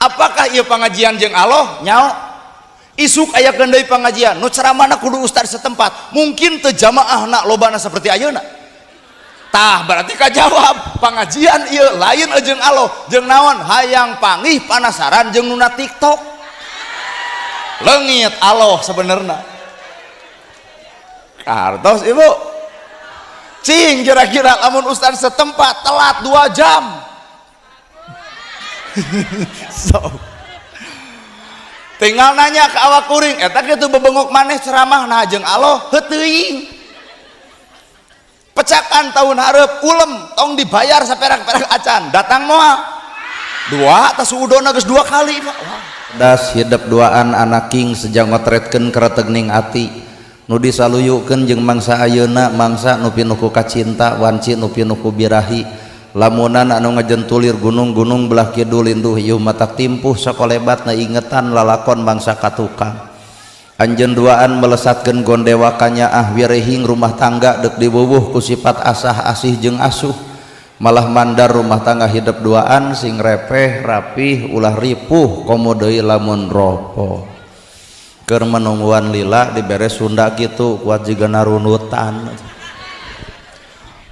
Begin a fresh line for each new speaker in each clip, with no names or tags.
Apakah ieu pengajian jeung Allah? Nyao. Isuk aya deui pengajian nu ceramahna kudu ustad setempat, mungkin teu jamaahna lobana seperti ayeuna. Tah, berarti kajawab pengajian ieu lain jeung Allah. Jeung naon? Hayang panggih, panasaran jeung nuna TikTok. Leungit Allah sebenarnya. Kartos ibu cing, kira-kira lamun ustad setempat telat 2 jam, so tinggal nanya ke awak kuring eta kitu bebengok maneh ceramah nah jeung Allah heuteung. Pecakan tahun hareup ulem tong dibayar saperak-perak acan datang moal dua tas udona geus 2 kali, Pak. Wah.
Das hidep duaan anak king sejak ngotretkeun keretegning ati nu disaluyukeun jeung mangsa ayeuna, mangsa nu pinuh ku kacinta, wanci nu pinuh ku birahi, lamunan anu ngajentulir gunung-gunung belah kidul linduh ieu matak timpuh sakolebatna ingetan lalakon mangsa katukang. Anjeun duaan melesatkeun gondewa kanyaah wirehing rumah tangga deuk diwuwuh ku sifat asah asih jeung asuh, malah mandar rumah tangga hidep duaan sing repeh rapih ulah ripuh komo deui lamun ropo. Keur menungguan lila dibere Sunda kitu kuat jiga narunutan.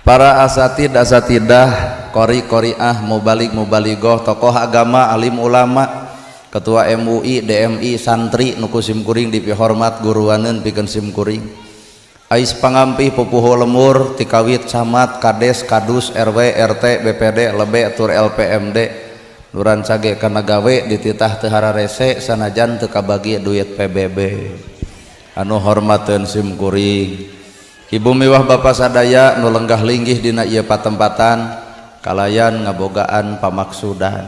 Para asatid asatidah, qori qoriah, mubalik mubaligoh, tokoh agama, alim ulama, ketua MUI, DMI, santri nu ku sim kuring dipihormat, guruaneun pikeun sim kuring. Ais pangampih pupuhu lemur tikawit camat, kades, kadus, RW, RT, BPD, lebe tur LPMD nu rancage kana gawe dititah teu hararese sanajan teu kabagi duit PBB. Anu hormateun sim kuring, ibu miwah bapak sadaya nu lenggah linggih dina ieu patempatan kalayan ngabogaan pamaksudan.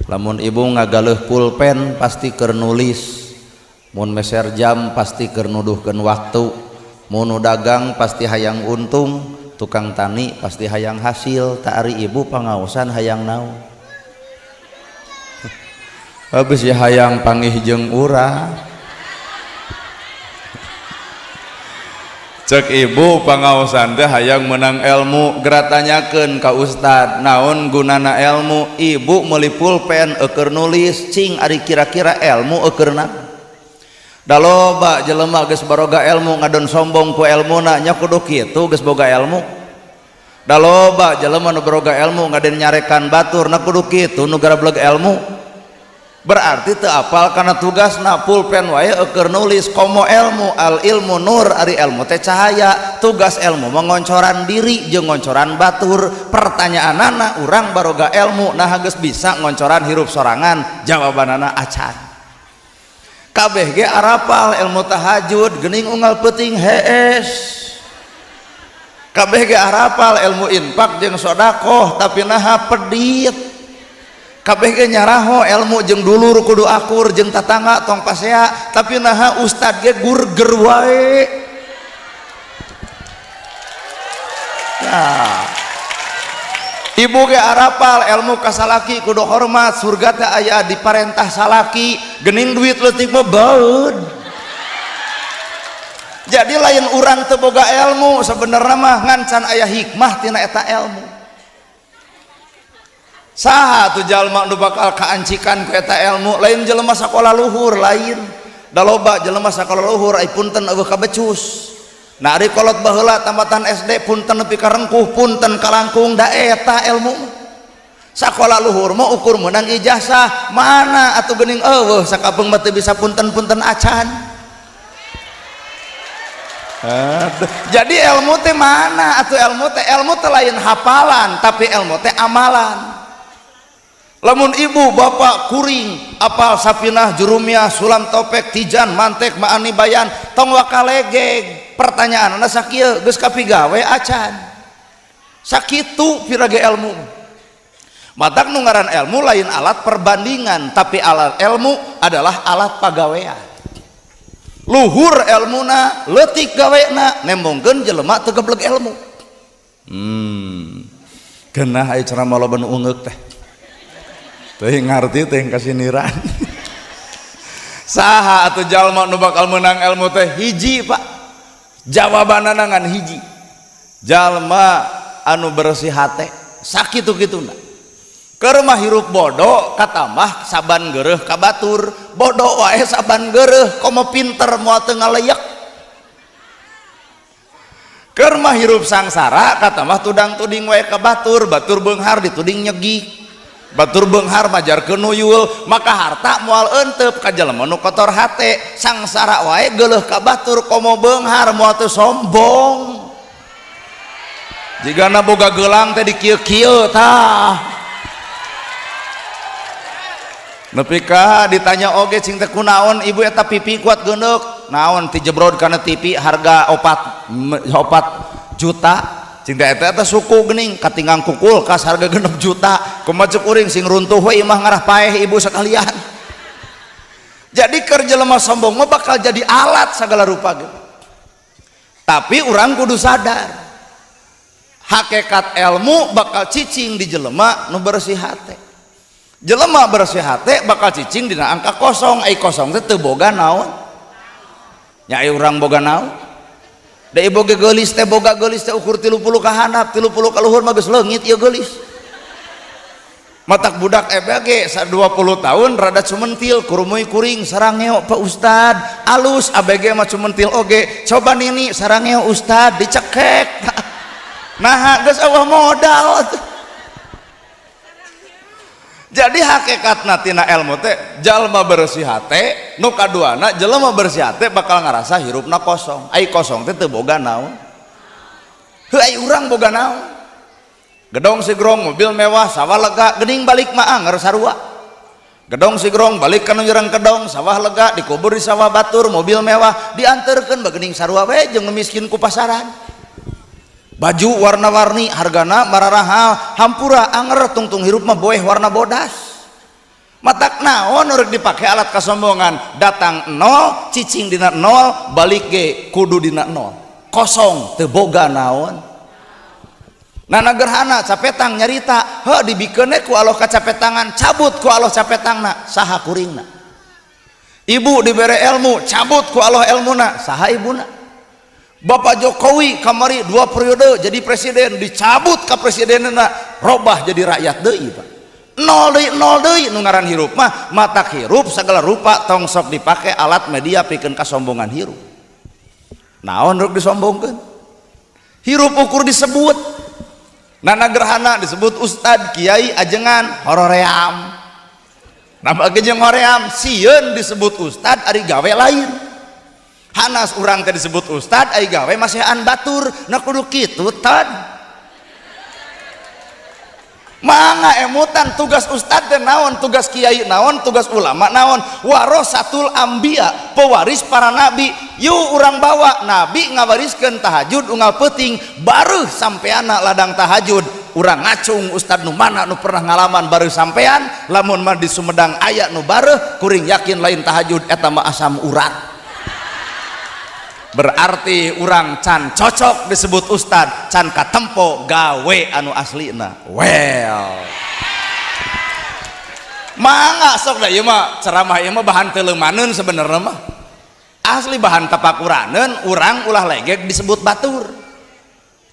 Lamun ibu ngagaleuh pulpen pasti keur nulis, mun meser jam pasti keur nuduhkeun waktu, mun nu dagang pasti hayang untung, tukang tani pasti hayang hasil. Tak ari ibu pangaosan hayang naon? Habis ya hayang pangih jeung urang. Cek ibu pangaosan teh hayang menang ilmu. Geratanyakeun ka ustad naon gunana ilmu. Ibu meuli pulpen eueur nulis, cing ari kira-kira ilmu eueurna? Da loba jelema geus baroga ilmu ngadon sombong ku elmuna, nya kudu kitu geus boga ilmu. Da loba jelema nu baroga ilmu ngaden nyarekan batur, na kudu kitu nu garableg ilmu. Berarti teu apal kana tugasna. Pulpen wae eueur nulis, komo ilmu. Al ilmu nur, ari ilmu teh cahaya. Tugas ilmu mengoncoran diri jeung ngoncoran batur. Pertanyaanana, urang baroga ilmu nah geus bisa ngoncoran hirup sorangan? Jawabanana acan. Kabeh ge arapal ilmu tahajud, geuning unggal peuting hees. Kabeh ge arapal ilmu infak jeung sodakoh, tapi naha pedit? Kabeh ge nyaraho ilmu jeung dulur kudu akur, jeung tatangga tong pasea, tapi naha ustad ge gurger wae? Nah, ibu ge arapal ilmu kasalaki kudu hormat, surga teh aya di parentah salaki, geuning duit leutik mah baeud. Jadi lain urang teu boga ilmu sebenarnya mah, ngan can aya hikmah tina eta ilmu. Saha tuh jalma nu bakal kaancikan ku eta ilmu? Lain jelema sakola luhur, lain. Da loba jelema sakola luhur ai punten eueuh kabecus. Nah, ari kolot baheula tamatan SD punten nepi ka rengkuh, punten kalangkung, da eta ilmu. Sakola luhur mah ukur meunang ijazah, mana atuh geuning eueuh sakapeung mah teu bisa punten-punten acan. Aduh. Jadi ilmu teh mana atuh ilmu teh? Ilmu teh lain hafalan, tapi ilmu teh amalan. Lamun ibu bapak kuring apal Safinah, Jurumiyah, Sulam Topek, Tijan, Mantek, Maani Bayan, tong wakalegeg. Pertanyaanna sakieu, geus kapigawe acan? Sakitu pirage ilmu. Matak nu ngaran ilmu lain alat perbandingan, tapi alat ilmu adalah alat pagawean. Luhur ilmuna, leutik gawena, nembongkeun jelema teu gebleg ilmu. Geunah aya ceramah loba nu ungeuk teh. Teuing ngarti teuing kasiniran. Saha atuh jalma nu bakal menang ilmu teh? Hiji, Pak. Jawabanana ngan hiji. Jalma anu bersih hate, sakitu-kituna.
Keur mah hirup bodoh katamah saban geureuh ka batur, bodoh wae saban geureuh komo pinter moal teu ngaleyak. Keur mah hirup sangsara katamah tudang tuding wae ka batur, batur beunghar dituding nyegi. Batur beunghar majarkeun nuyul, maka harta moal eunteup ka jelema nu kotor hate. Sangsara wae geuleuh ka batur komo beunghar moal teu sombong. Jigana boga gelang teh di kieu-kieu tah. Nepi ka ditanya oge cing teh kunaon ibu eta pipi kuat geundek, naon ti jebrod kana TV harga 4 juta, cing teh eta suku geuning katinggang ku kulkas harga 6 juta, kumaha ceuk uring sing runtuh we imah ngarah paeh ibu sekalian. Jadi keur jelema sombong mah bakal jadi alat segala rupa ge. Tapi urang kudu sadar hakikat ilmu bakal cicing di jelema nu bersih hate. Jelema bersih hate bakal cicing dina angka kosong, ai kosong teh teu boga naon. Nya ai urang boga naon? Da ieu boga geulis teh boga geulis teh ukur 30 ka handap, 30 ka luhur mah geus leungit ieu geulis. Matak budak EBG 20 tahun rada cumentil kurumuy kuring sarangeo Pak Ustad, alus ABG mah cumentil oge, coba nini sarangeo Ustad dicekek. Nah geus eueuh modal. Jadi hakikatna tina ilmu teh jalma bersih hate, nu kaduana jelema bersih hate bakal ngarasa hirupna kosong. Ai kosong teh teu boga naon. Heuh ai urang boga naon? Gedong sigrong, mobil mewah, sawah lega, geuning balik mah anger sarua. Gedong sigrong balik ka nu nyerang kedong, sawah lega, dikubur di sawah batur, mobil mewah, dianterkeun bagening sarua we jeung miskin ku pasaran. Baju warna-warni hargana mararahal, hampura anger tungtung hirup mah boeh warna bodas. Matak naon urang dipake alat kasombongan, datang nol, cicing dina nol, balik ge kudu dina nol. Kosong teu boga naon. Nana gerhana capetang nyarita, heuh dibikeun ku Allah kacapetangan, cabut ku Allah capetangna, saha kuringna. Ibu dibere ilmu, cabut ku Allah ilmuna, saha ibuna. Bapak Jokowi kamari 2 periode jadi presiden, dicabut ka presidenna, robah jadi rakyat deui Pak. Nol deui nu ngaran hirup mah, matak hirup segala rupa tong sok dipake alat media pikeun kasombongan hirup. Naon rek disombongkeun? Hirup ukur disebut. Nana gerhana disebut ustad, kiai, ajengan, horoream. Nambah ge jeung hoream, sieun disebut ustad ari gawe lain. Hanas urang teh disebut ustad ari gawe masihan batur, na kudu kitu tad. Mangga emutan tugas ustad teh naon, tugas kiai naon, tugas ulama naon, warasatul anbiya, pewaris para nabi. Yuk urang bawa nabi ngawariskeun tahajud unggal peuting, bareuh sampeana ladang tahajud. Urang ngacung ustad nu mana nu pernah ngalaman bareuh sampean, lamun mah di Sumedang aya nu bareuh, kuring yakin lain tahajud eta mah asam urat. Berarti urang can cocok disebut ustad, can katempo gawe anu aslina. Well, mangga sok da ieu mah ceramah ieu mah bahan teuleumaneun sebenarnya mah. Asli bahan tapakuraneun urang ulah legek disebut batur.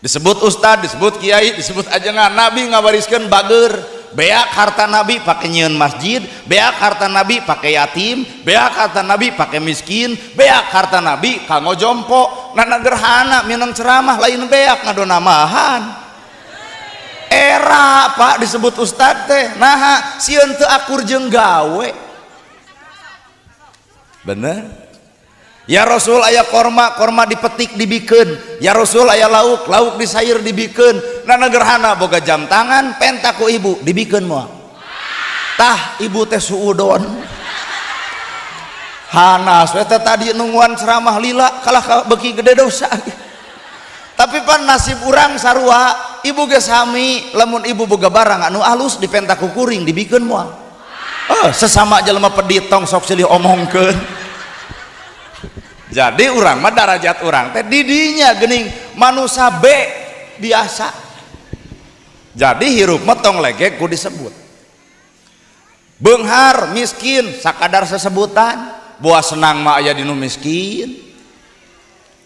Disebut ustad, disebut kiai, disebut ajengan. Nabi ngawariskeun bager. Beak harta nabi pake nyieun masjid, beak harta nabi pake yatim, beak harta nabi pake miskin, beak harta nabi kanggo jompo. Nana gerhana minang ceramah lain beak ngadonamahan. Era Pak disebut ustad teh, naha sieun teu akur jeung gawe. Bener? Ya Rasul aya korma, korma dipetik dibikeun. Ya Rasul aya lauk, lauk disair dibikeun. Nana gerhana boga jam tangan, penta ku ibu dibikeun moal. Tah ibu teh suudon. Hanas we teh tadi nungguan ceramah lila kalah beuki gede dosa. Tapi pan nasib urang sarua, ibu ge sami, lamun ibu boga barang anu alus dipenta ku kuring dibikeun moal. Oh, sesama jelema pedit tong sok silih omongkeun. Jadi urang mah darajat urang teh didinya geuning manusia B biasa. Jadi hirup mah tong legek ku disebut. Beunghar miskin sakadar sesebutan, buah senang mah aya dinu miskin.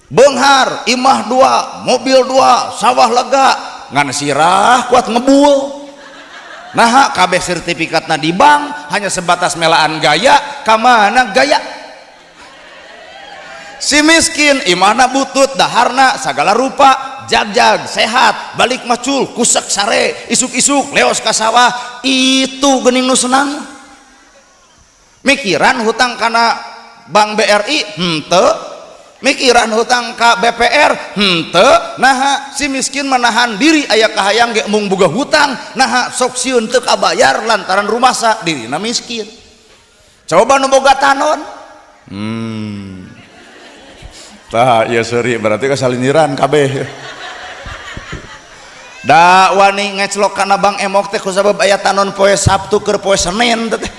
Beunghar imah 2, mobil 2, sawah lega, ngan sirah kuat ngebul. Nah, kabeh sertifikatna di bank hanya sebatas melaan gaya, kamana gaya? Si miskin imahna butut, daharna sagala rupa, jag-jag sehat, balik macul, kusek sare, isuk-isuk leos ka sawah, itu geuning nu senang. Mikiran hutang kana Bank BRI henteu, mikiran hutang ka BPR henteu. Naha si miskin menahan diri aya kahayang ge mung boga hutang, naha sok sieun teu kabayar lantaran rumasa dirina miskin. Coba nu boga tanon. Tah ieu seuri berarti kasalindiran kabeh. Da wani ngeclok kana Bank Emok teh kusabab aya tanon poe Sabtu keur poe Senin teh.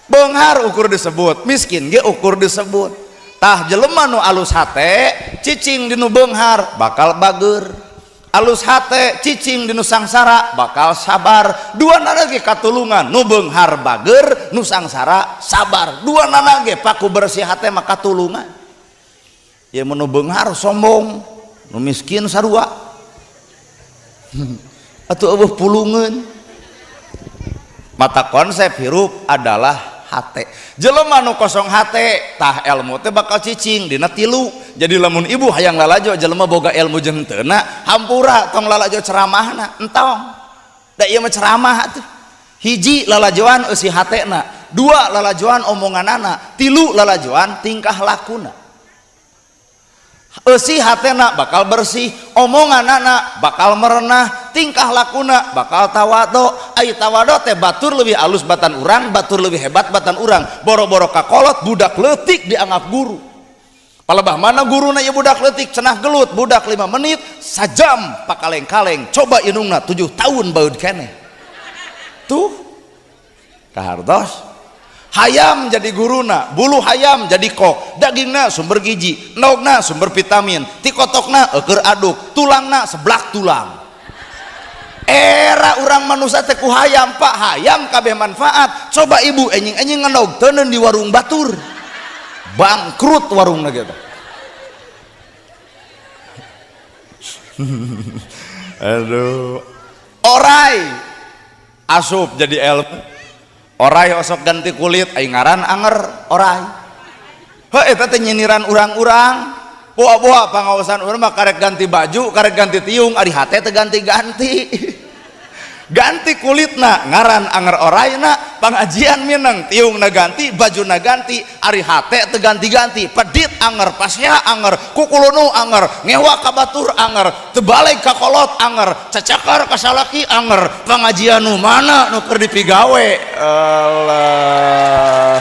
Beunghar ukur disebut, miskin ge ukur disebut. Tah jelema nu alus hate cicing di nu beunghar bakal bager. Alus hate cicing di nu sangsara bakal sabar. Dua nana ge katulungan, nu beunghar bager, nu sangsara sabar. Dua nana ge paku bersih hate mah katulungan. Ya mun nu beunghar sombong, nu miskin sarua. Atuh eueuh pulungeun. Mata konsep hirup adalah hate. Jelema nu kosong hate tah ilmu teh bakal cicing dina tilu. Jadi lamun ibu hayang lalajo jelema boga ilmu jeung teuna, hampura tong lalajo ceramahna, entong. Da ieu mah ceramah atuh. Hiji lalajoan eusi hatena, dua lalajoan omonganana, tilu lalajoan tingkah lakuna. Eusi hatena bakal bersih, omonganana bakal merenah, tingkah lakuna bakal tawado. Ai tawado teh batur lebih alus batan urang, batur lebih hebat batan urang. Boro-boro kakolot budak leutik dianggap guru. Palebah mana guruna ieu budak leutik cenah gelut budak 5 menit sajam pakaleng-kaleng, coba indungna 7 tahun baeud keneh. Tuh kahartos. Hayam jadi guruna, bulu hayam jadi kok, dagingna sumber gizi, endogna sumber vitamin, tikotokna eueur aduk, tulangna seblak tulang. Era urang manusia teh ku hayam, Pak, hayam kabeh manfaat. Coba ibu enjing-enjing ngendog teuneun di warung batur. Bangkrut warungna gitu. Aduh. Orai asup jadi ilmu. Orai osok ganti kulit aing ngaran anger orai. Heuh eta teh nyiniran urang-urang. Boa-boa pangaosan urang mah karek ganti baju, karek ganti tiung, ari hate teh ganti-ganti. Ganti kulitna ngaran anger oraina, pangajian mineng tiungna ganti, bajuna ganti, ari hate teu ganti-ganti, pedit anger, pasea anger, kukulunu anger, ngewa ka batur anger, teu balik ka kolot anger, cacakar ka salaki anger, pangajian nu mana nu keur dipigawe. Allah.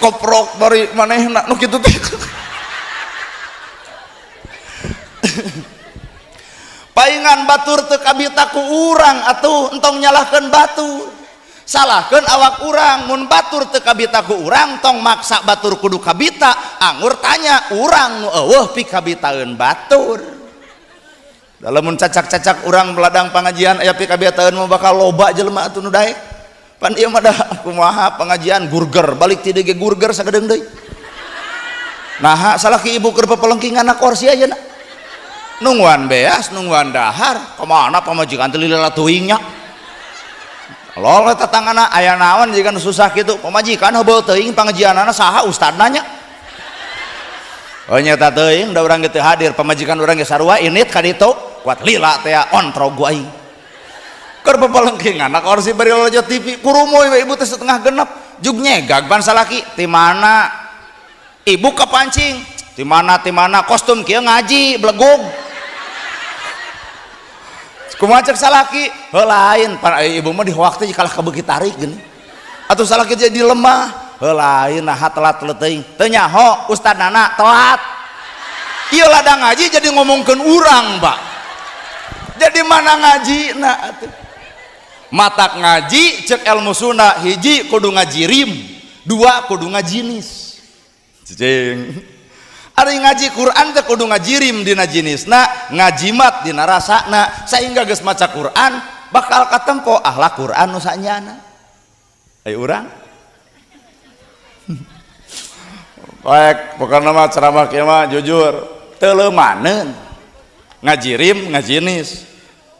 Koprok bari manehna nu kitu teh. Paingan batur teu kabita ku urang atuh entong nyalahkeun batur. Salahkeun awak urang, mun batur teu kabita ku urang tong maksa batur kudu kabita, angur tanya urang nu eueuh pikabitaeun batur. Da lamun cacak-cacak urang beladang pangajian aya pikabitaeun mah bakal loba jelema atuh nu daek. Pan ieu mah da kumaha pangajian gurger, balik ti deui ge gurger sagedeung deui. Naha salaki ibu keur pepelengkingan kursi ayeuna. Nungguan beas, nungguan dahar, kemana pamajikan teh lila teuing nya. Lol eta tangana aya naon jiga nu susah kitu, pamajikan heubeul teuing pangajianana saha ustadna nya. Oh nyata teuing da urang ge teu hadir, pamajikan urang ge sarua init ka ditu, kuat lila teh ontrog ku aing. Keur pepelengkingan kursi bari lolojo TV, kurumuy we ibu teh setengah genep, jug nyegag ban salaki, ti mana? Ibu kepancing, ti mana kostum kieu ngaji belegug. Kumaha cek salaki? Heuh lain, pan ibu mah dihoak teh kalah kabeuki tarik geuning. Atuh salaki jadi lemah, heuh lain naha telat leuteung. Teu nyaho ustad nana telat. Ieu ladang ngaji jadi ngomongkeun urang, Pak. Jadi mana ngajina atuh? Matak ngaji cek ilmu sunnah hiji kudu ngaji rim, dua kudu ngajinis. Cicing. Ari ngaji Quran teh kudu ngajirim dina jinisna, ngajimat dina rasana, sehingga geus maca Quran bakal katempo akhlak Quran nu sanyana. Ayo urang. Baik, pokona mah ceramah kieu mah jujur, teu leumaneun. Ngajirim ngajinis.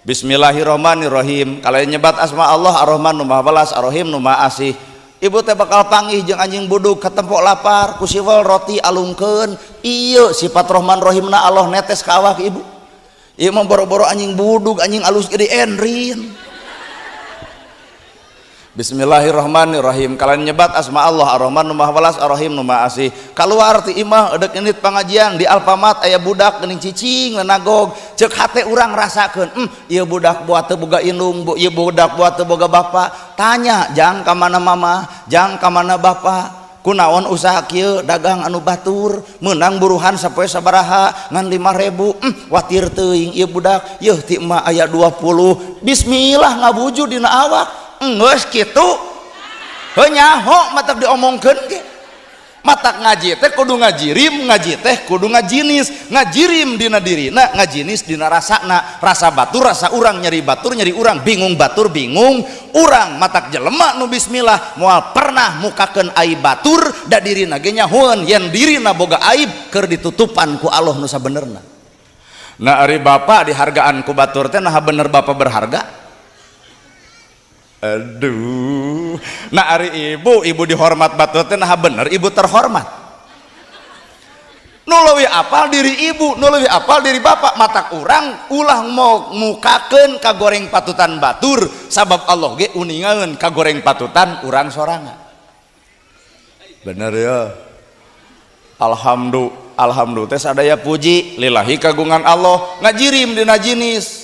Bismillahirrahmanirrahim. Kalayan nyebat asma Allah Ar-Rahman nu Maha Welas, Ar-Rahim nu Maha Asih. Ibu teh bakal panggih jeung anjing budug katempok lapar, ku siwel roti alungkeun. Ieu sifat Rahman Rahimna Allah netes ka awak ibu. Ieu mah boro-boro anjing budug, anjing alus gede endrin. Bismillahirrahmanirrahim. Kalian nyebat asma Allah Ar-Rahman nu Maha Welas, Ar-Rahim nu Maha Asih. Kaluar ti imah edek indit pangajian di Alfamart aya budak geuning cicing lenagog. Ceuk hate urang rasakeun, ieu budak buat teu boga indung, ieu budak buat teu boga bapa. Tanya, jang ka mana mama, jang ka mana bapa? Kunaon usaha kieu dagang anu batur, meunang buruhan sapoe sabaraha ngan 5.000. Watir teuing ieu budak, yeuh ti emak aya 20. Bismillah ngawujud dina awak. Geus kitu heuh nyaho matak diomongkeun ge. Matak ngaji teh kudu ngajirim, ngaji teh kudu ngajinis, ngajirim dina dirina, ngajinis dina rasana, rasa batur rasa urang, nyeri batur nyeri urang, bingung batur bingung urang. Matak jelema nu bismillah moal pernah mukakeun aib batur, da dirina ge nyahoeun yen dirina boga aib keur ditutupan ku Allah nu sabenerna. Nah ari bapak dihargaan ku batur teh naha bener bapak berharga? Aduh. Nah ari ibu, ibu dihormat batur teh naha bener ibu terhormat. Nu leuwih apal diri ibu, nu leuwih apal diri bapak. Matak urang ulah mau mukakeun kagoreng patutan batur, sabab Allah ge uningaeun kagoreng patutan urang sorangan. Bener ya. Alhamdulillah, alhamdulillah teh sadaya puji lillahi kagungan Allah, ngajirim dina jinis.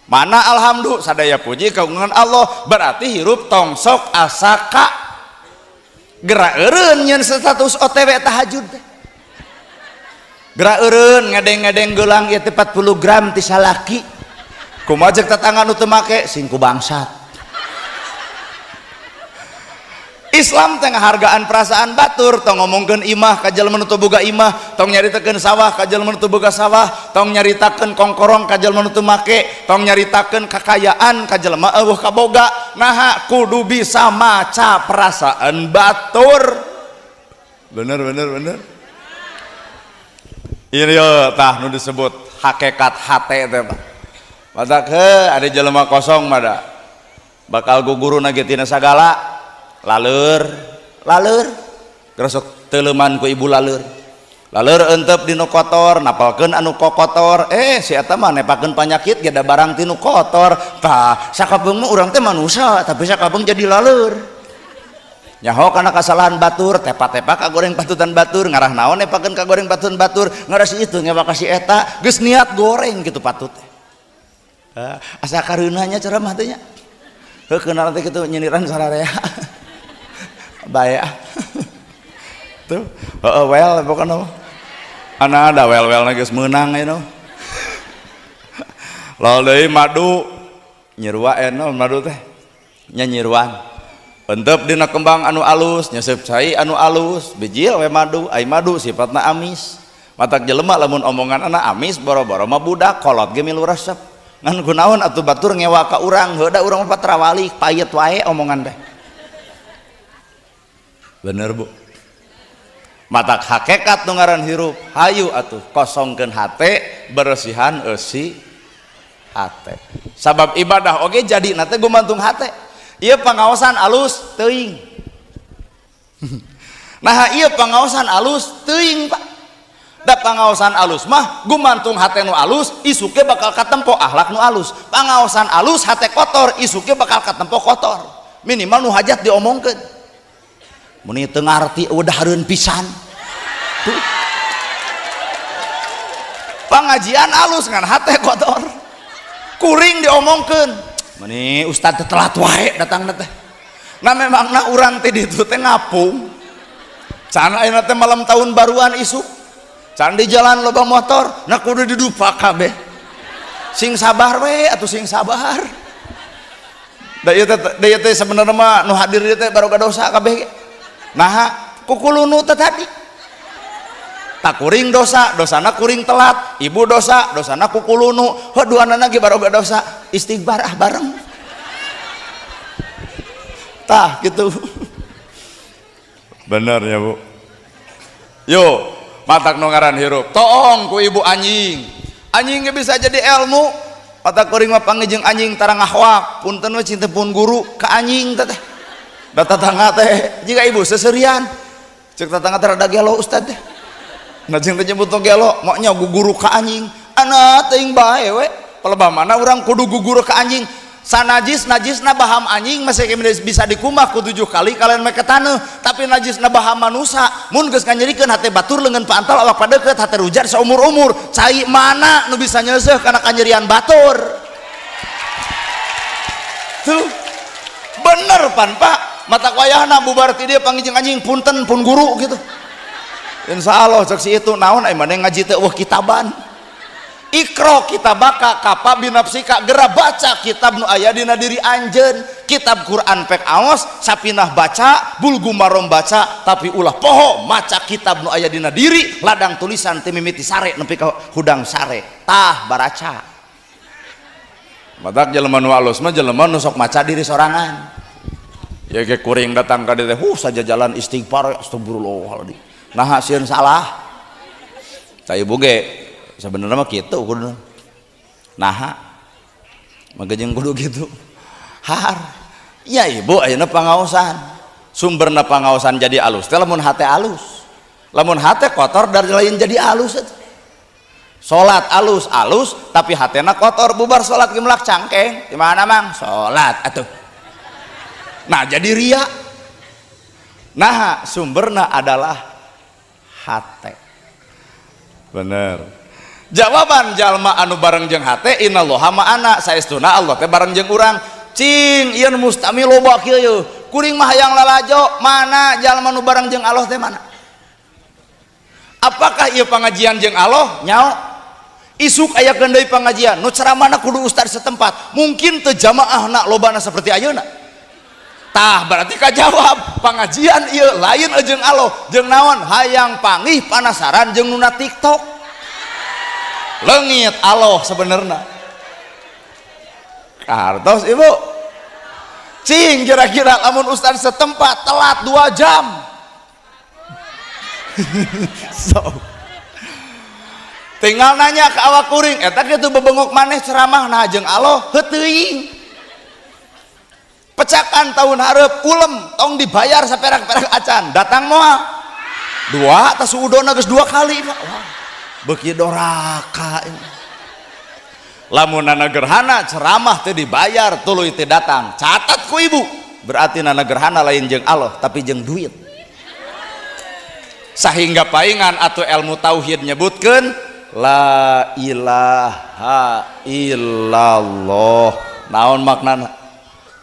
Mana alhamdulillah sadaya puji kagungan Allah berarti hirup tong sok asa ka gerak eureun nyeun status OTW tahajud teh. Gerak eureun ngedeng-ngedeng geulang ieu teh 40 gram ti salaki. Kumaha ceuk tetangga nu teu make sing ku bangsat. Islam teh ngahargaan perasaan batur, tong ngomongkeun imah ka jelema nu teu boga imah, tong nyaritakeun sawah ka jelema nu teu boga sawah, tong nyaritakeun kongkorong ka jelema nu teu make, tong nyaritakeun kakayaan ka jelema eueuh kaboga. Naha kudu bisa maca perasaan batur. Bener bener bener. Ieu tah nu disebut hakikat hate teh Pak. Matak heuh ada jelema kosong mah da. Bakal guguruna ge tina sagala. Laleur, laleur, geresok teuleman ku ibu laleur. Laleur entep dinu kotor, napalkeun anu kokotor. Si eta mah nepakeun panyakit ge da barang tinu kotor. Tah, sakabeung mah urang teh manusia, tapi sakabeung jadi laleur. Nyaho kana kasalahan batur, tepa-tepa ka goreng patutan batur, ngarah naon nepakeun ka goreng patutan batur, ngarah si itu ngewa ka si eta, geus niat goreng kitu patut teh. Asa kareunah nya ceramah teh nya. Heuh keunal teh kitu nyindiran sararea. Bae ah. Tuh, heeh well pokona mah. Ana ada well-well geus meunang ayeuna. Lalu deui madu nyerua eno madu teh nya nyiruan. Entep dina kembang anu alus, nyesep cai anu alus, bijil we madu, ai madu sifatna amis. Matak jelema lamun omongan anak amis boro-boro mah budak kolot ge milu resep. Ngan kunaon atuh batur ngewa ka urang, heuh da urang mah patrawali payet wae omongan teh. Bener Bu. Matak hakikat nu ngaran hirup, hayu atuh kosongkeun hate, beresihan eusi hate. Sabab ibadah oge jadi na teh gumantung hate. Ieu pangaosan alus teuing. Nah ieu pangaosan alus teuing Pak. Da pangaosan alus mah gumantung hate nu alus, isuke bakal katempo akhlak nu alus. Pangaosan alus hate kotor, isuke bakal katempo kotor. Minimal nu hajat diomongkeun. Meni teu ngarti udah hareun pisan. Tuh. Pangajian alus ngan hate kotor. Kuring diomongkeun. Meni ustad teh telat wae datang teh. Nah memangna urang teh ditu teh ngapung. Can ayeuna teh malam tahun baruan isuk. Can di jalan loba motor, nah kudu didupa kabeh. Sing sabar we atuh sing sabar. Da ieu teh sebenarnya mah nu hadir ieu teh baroga dosa kabeh ge. Nah kukulunu teh tadi tak kuring dosa, dosana kuring telat, ibu dosa, dosana kukulunu, heuh duanana ge baroga dosa, istighfar ah bareng. Tah gitu. Bener ya Bu. Yo, matak nu ngaran hirup, toong ku ibu anjing. Anjing ge bisa jadi ilmu. Mata kuring mah panggil jeung anjing tara ngahwak, punten we cinta pun guru ka anjing teh. Da tatangga teh jiga ibu seserian. Cek tatangga teh rada gelo ustad teh. Nah jeung teh nyebut gelo, maunya guguru ka anjing. Ana teuing bae we. Pelebah mana urang kudu guguru ka anjing. Sanajis najisna baham anjing masih bisa dikumbah ku 7 kali kalian make taneuh, tapi najisna baham manusa mun geus nganyerikeun hate batur leungeun paantal awak padeukeut hate rujar saumur-umur. Cai mana nu bisa nyeuseuh kana kanyerian batur? Tuh bener pan Pak, mata wayahna bubar ti dieu panggih jeung anjing punten pun guru gitu. Insyaallah cek si itu naon ai maneh ngaji teh eueuh kitaban. Ikro kitabaka kapa binafsika, gera baca kitab nu aya dina diri anjeun. Kitab Quran pek aos, sapinah baca, bulgu marom baca, tapi ulah poho maca kitab nu aya dina diri, ladang tulisan ti mimiti sare nepi ka hudang sare. Tah baraca. Matak jelema nu alus mah jelema nu sok maca diri sorangan. Ya ge kuring datang ka dieu teh, saja jalan istighfar astagfirullahaladzim. Nah sieun salah. Tah ibu ge sebenarnya mah kitu kudu. Naha mah jeung kudu kitu. Har. Ya ibu ayeuna pangaosan. Sumberna pangaosan jadi alus teh lamun hate alus. Lamun hate kotor dari lain jadi alus atuh. Salat alus alus tapi hatena kotor, bubar salat ge melak cangkeng. Di mana mang? Salat atuh. Nah jadi ria. Nah sumberna adalah hate. Bener. Jawaban jalma anu bareng jeung hate innallaha ma'ana, saestuna Allah teh bareng jeung urang. Cing ieu mustami loba kieu yeuh. Kuring mah hayang lalajo, mana jalma nu bareng jeung Allah teh mana? Apakah ieu pangajian jeung Allah? Nyao. Isuk aya deui pangajian, nu ceramahna kudu ustad setempat. Mungkin teu jamaahna lobana seperti ayeuna. Tah berarti kajawab pangajian ieu lain jeung Allah, jeung naon? Hayang pangih panasaran jeung nuna TikTok. Leungit Allah sebenarnya. Kartos ibu. Cing kira-kira lamun ustad setempat telat 2 jam. So tinggal nanya ke awak kuring, eta kitu bebengok maneh ceramah nah jeung Allah heuh teuing. Pecakan tahun hareup ulem tong dibayar saperak-perak acan, datang moal. 2 tas udona geus 2 kali Pak. Wah, beuki doraka ini. Lamun nana gerhana ceramah teu dibayar tuluy teu datang. Catat ku ibu, berarti nana gerhana lain jeung Allah tapi jeung duit. Sehingga paingan atau ilmu tauhid nyebutkeun la ilaha illallah. Naon maknana?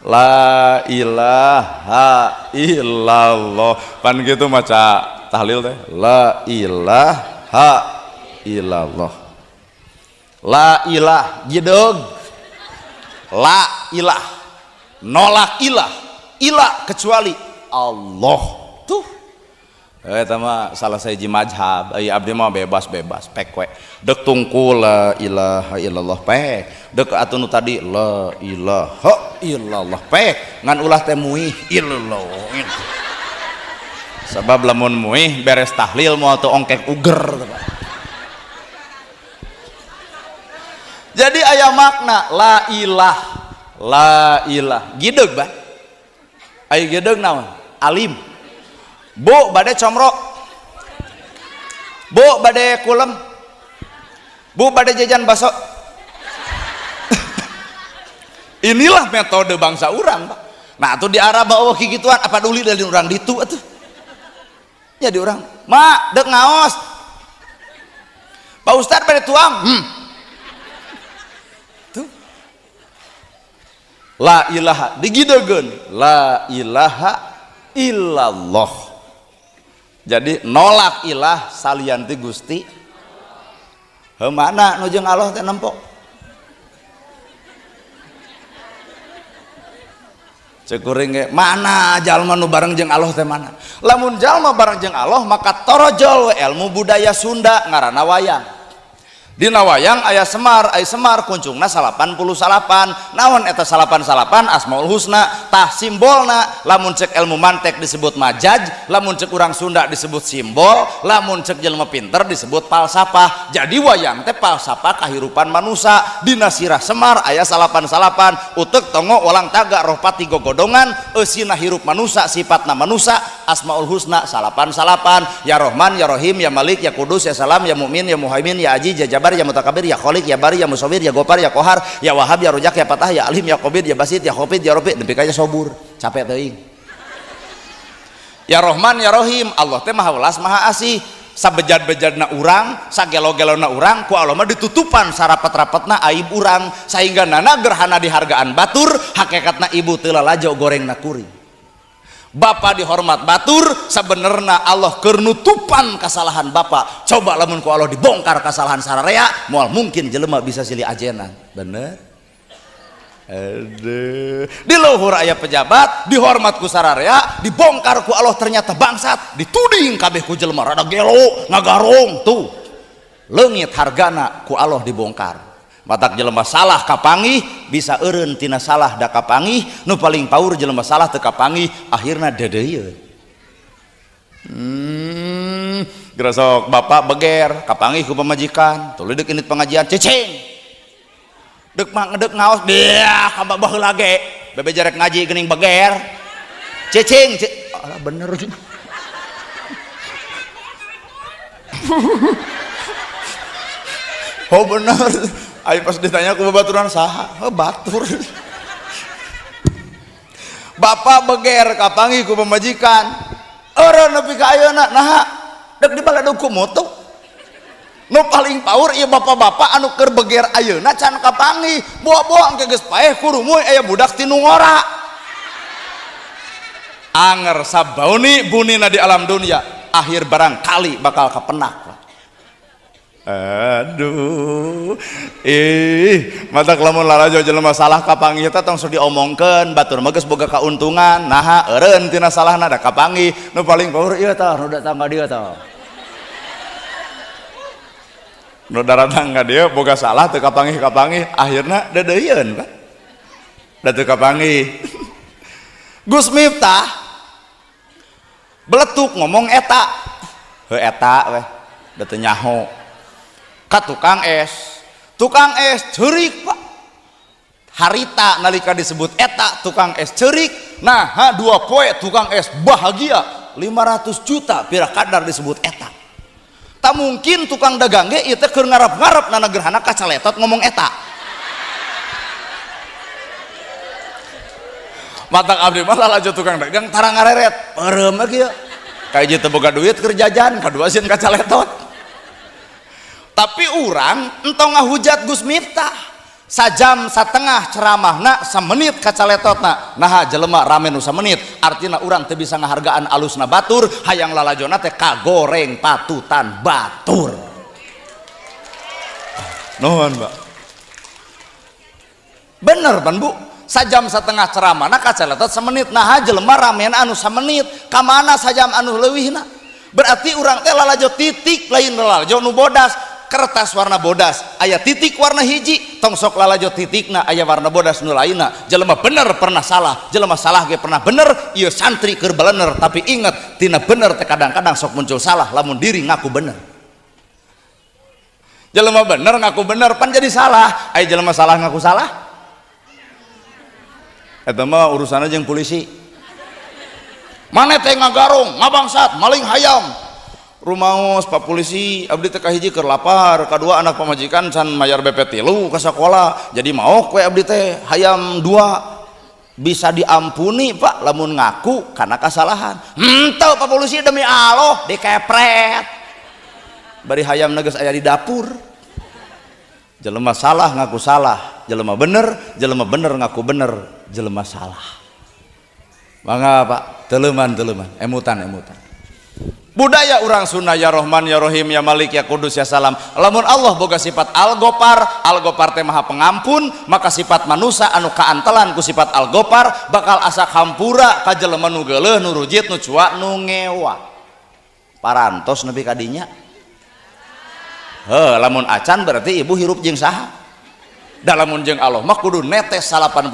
La ilaha illallah. Pan kitu maca tahlil teh la ilaha illallah. La ilah gideug. La ilah nolak ilah, ilah kecuali Allah. Tuh eta mah salah sahiji mazhab. Ai abdi mah bebas-bebas pek we. Deuk tungkul la ilaha illallah pek. Deuk atuh nu tadi la ilaha illallah pek. Ngan ulah teh muih illallah. Sabab lamun muih beres tahlil moal teu ongkek uger. Jadi aya makna la ilah, la ilah. Gideug bah. Aya gideug naon? Alim. Bu bade comro. Bu bade kulem. Bu bade jajan bakso. Inilah metode bangsa urang, Pak. Nah, atuh di Arab eueuh kikituan apa duli dari urang ditu atuh. Jadi urang, "Ma, deuk ngaos." Pak Ustad bade tuang. Tuh. La ilaha digidegeun, la ilaha illallah. Jadi nolak ilah salian ti Gusti. Heuh mana nu jeung Allah teh nempo? Cek kuring ge, mana jalma nu bareng jeung Allah teh mana? Lamun jalma bareng jeung Allah maka torojol we ilmu budaya Sunda ngaranna wayang. Dina wayang aya Semar, aya Semar kuncungna 89. Naon eta 89? Asmaul Husna. Tah simbolna lamun cek ilmu mantek disebut majaj, lamun cek urang Sunda disebut simbol, lamun cek jelema pinter disebut falsafah. Jadi wayang teh falsafah kahirupan manusia. Dina sirah Semar aya 89, utek tongo walang taga roh pati gogodongan, eusina hirup manusia, sifatna manusia, Asmaul Husna 89, ya Rohman, ya Rohim, ya Malik, ya Kudus, ya Salam, ya Mukmin, ya Muhaimin, ya Aziz, ya Jabar, ya Mutakabir, ya Khalik, ya Bari, ya Musawir, ya Gopar, ya Kohar, ya Wahab, ya Rojak, ya Patah, ya Alim, ya Qobid, ya Basit, ya Khofid, ya Rofi, nepi ka ya Sobur. Capek teuing. Ya Rohman, ya Rohim, Allah teh Maha Welas, Maha Asih. Sabejad-bejadna urang, sagelo-gelona urang, ku Allah mah ditutupan sarapet-rapetna aib urang sehingga nana gerhana dihargaan batur, hakikatna ibu teu lalajo gorengna kuring. Bapak dihormat batur, sebenarnya Allah keur nutupan kesalahan bapak. Coba lamun ku Allah dibongkar kesalahan sararea, moal mungkin jelema bisa silih ajenan. Bener? Aduh. Di luhur aya pejabat, dihormat ku sararea, dibongkar ku Allah ternyata bangsat, dituding kabeh ku jelema rada gelo, ngagarong tuh. Leungit hargana ku Allah dibongkar. Matak jelema salah kapanggih bisa eureun tina salah da kapanggih, nu paling paur jelema salah teu kapanggih akhirna deudeuyeun. Gerasok bapak beger kapanggih ku pamajikan, tuluy deuk indit pengajian cicing. Deuk mah ngedek ngaos dia ka baheula ge bebe jarek ngaji geuning beger. Cicing, alah bener. Oh bener. Ayo pas ditanya ku babaturan saha? Oh, batur. Bapak beger kapanggih ku pamajikan. Eureun nepi ka ayeuna naha? Deuk dibaledog ku moto. Nu paling paur ieu bapak-bapak anu keur beger ayeuna can kapanggih. Boa-boa engke geus paeh kurumuy aya budak ti nu ngora. Anger sabauni bunina di alam dunia, akhir barangkali bakal kapenak. Aduh, ih, mata lamun lalajo jelema salah kapanggih teh tong sok diomongkeun, batur mah geus boga kauntungan, naha eureun tina salahna da kapanggih, nu paling power ieu tah, nu datang ka dieu tah. Nu daratang ka dieu boga salah teu kapanggih-kapanggih, akhirna deudeuyeun Pak. Da teu kapanggih. Gus Miftah beletuk ngomong eta. Heuh eta weh, da teu nyaho. Ka tukang es, tukang es ceurik Pak. Harita nalika disebut eta tukang es ceurik, nah ha, 2 poe tukang es bahagia 500 juta pira kadar disebut eta. Tak mungkin tukang dagang ge ieu teh keur ngarep-ngarep nana gerhana kacaletot ngomong eta. Matak abdi mah lalajo tukang dagang tara ngareret, peureum we kieu. Kahiji teu boga duit keur jajan, kadua sieun kacaletot. Tapi urang entong ngahujat Gus Miftah. Sajam satengah ceramahna samenit kacaletotna. Naha jelema rame nu samenit, artina urang teu bisa ngahargaan alusna batur, hayang lalajona teh kagoreng patutan batur. Nuhun, Pak. Bener pan Bu? Sajam setengah ceramahna kacaletot semenit. Naha jelema ramen anu samenit, ka mana sajam anu leuwihna? Berarti urang teh lalajo titik lain lalajo nu bodas. Kertas warna bodas aya titik warna hiji, tong sok lalajo titikna aya warna bodas nu lainna. Jelema bener pernah salah, jelema salah ge pernah bener. Ieu santri keur balener, tapi inget tina bener teh kadang-kadang sok muncul salah lamun diri ngaku bener. Jelema bener ngaku bener pan jadi salah, aya jelema salah ngaku salah eta mah urusanna jeung polisi. Maneh teh ngagarong, ngabangsat, maling hayam. Rumaos Pak polisi, abdi teh kahiji keur lapar, kadua anak pamajikan can mayar BP 3 ka sakola, jadi maok we abdi teh hayam 2. Bisa diampuni Pak lamun ngaku karena kesalahan. Henteu Pak polisi demi Allah dikepret. Bari hayam geus aya di dapur. Jelema salah ngaku salah, jelema bener, jelema bener ngaku bener, jelema salah. Mangga Pak, teleuman-teleuman, emutan-emutan. Budaya urang Sunda ya Rohman ya Rohim ya Malik ya Kudus ya Salam. Lamun Allah boga sifat Al-Gopar, Al-Gopar teh maha pengampun, maka sifat manusia anu kaantelan ku sifat Al-Gopar bakal asa hampura ka jelema nu geuleuh, nu rujit, nu cuak, nu ngewa. Parantos nepi ka dinya. Heuh, lamun acan berarti ibu hirup jeung saha? Da lamun jeung Allah mah kudu netes 88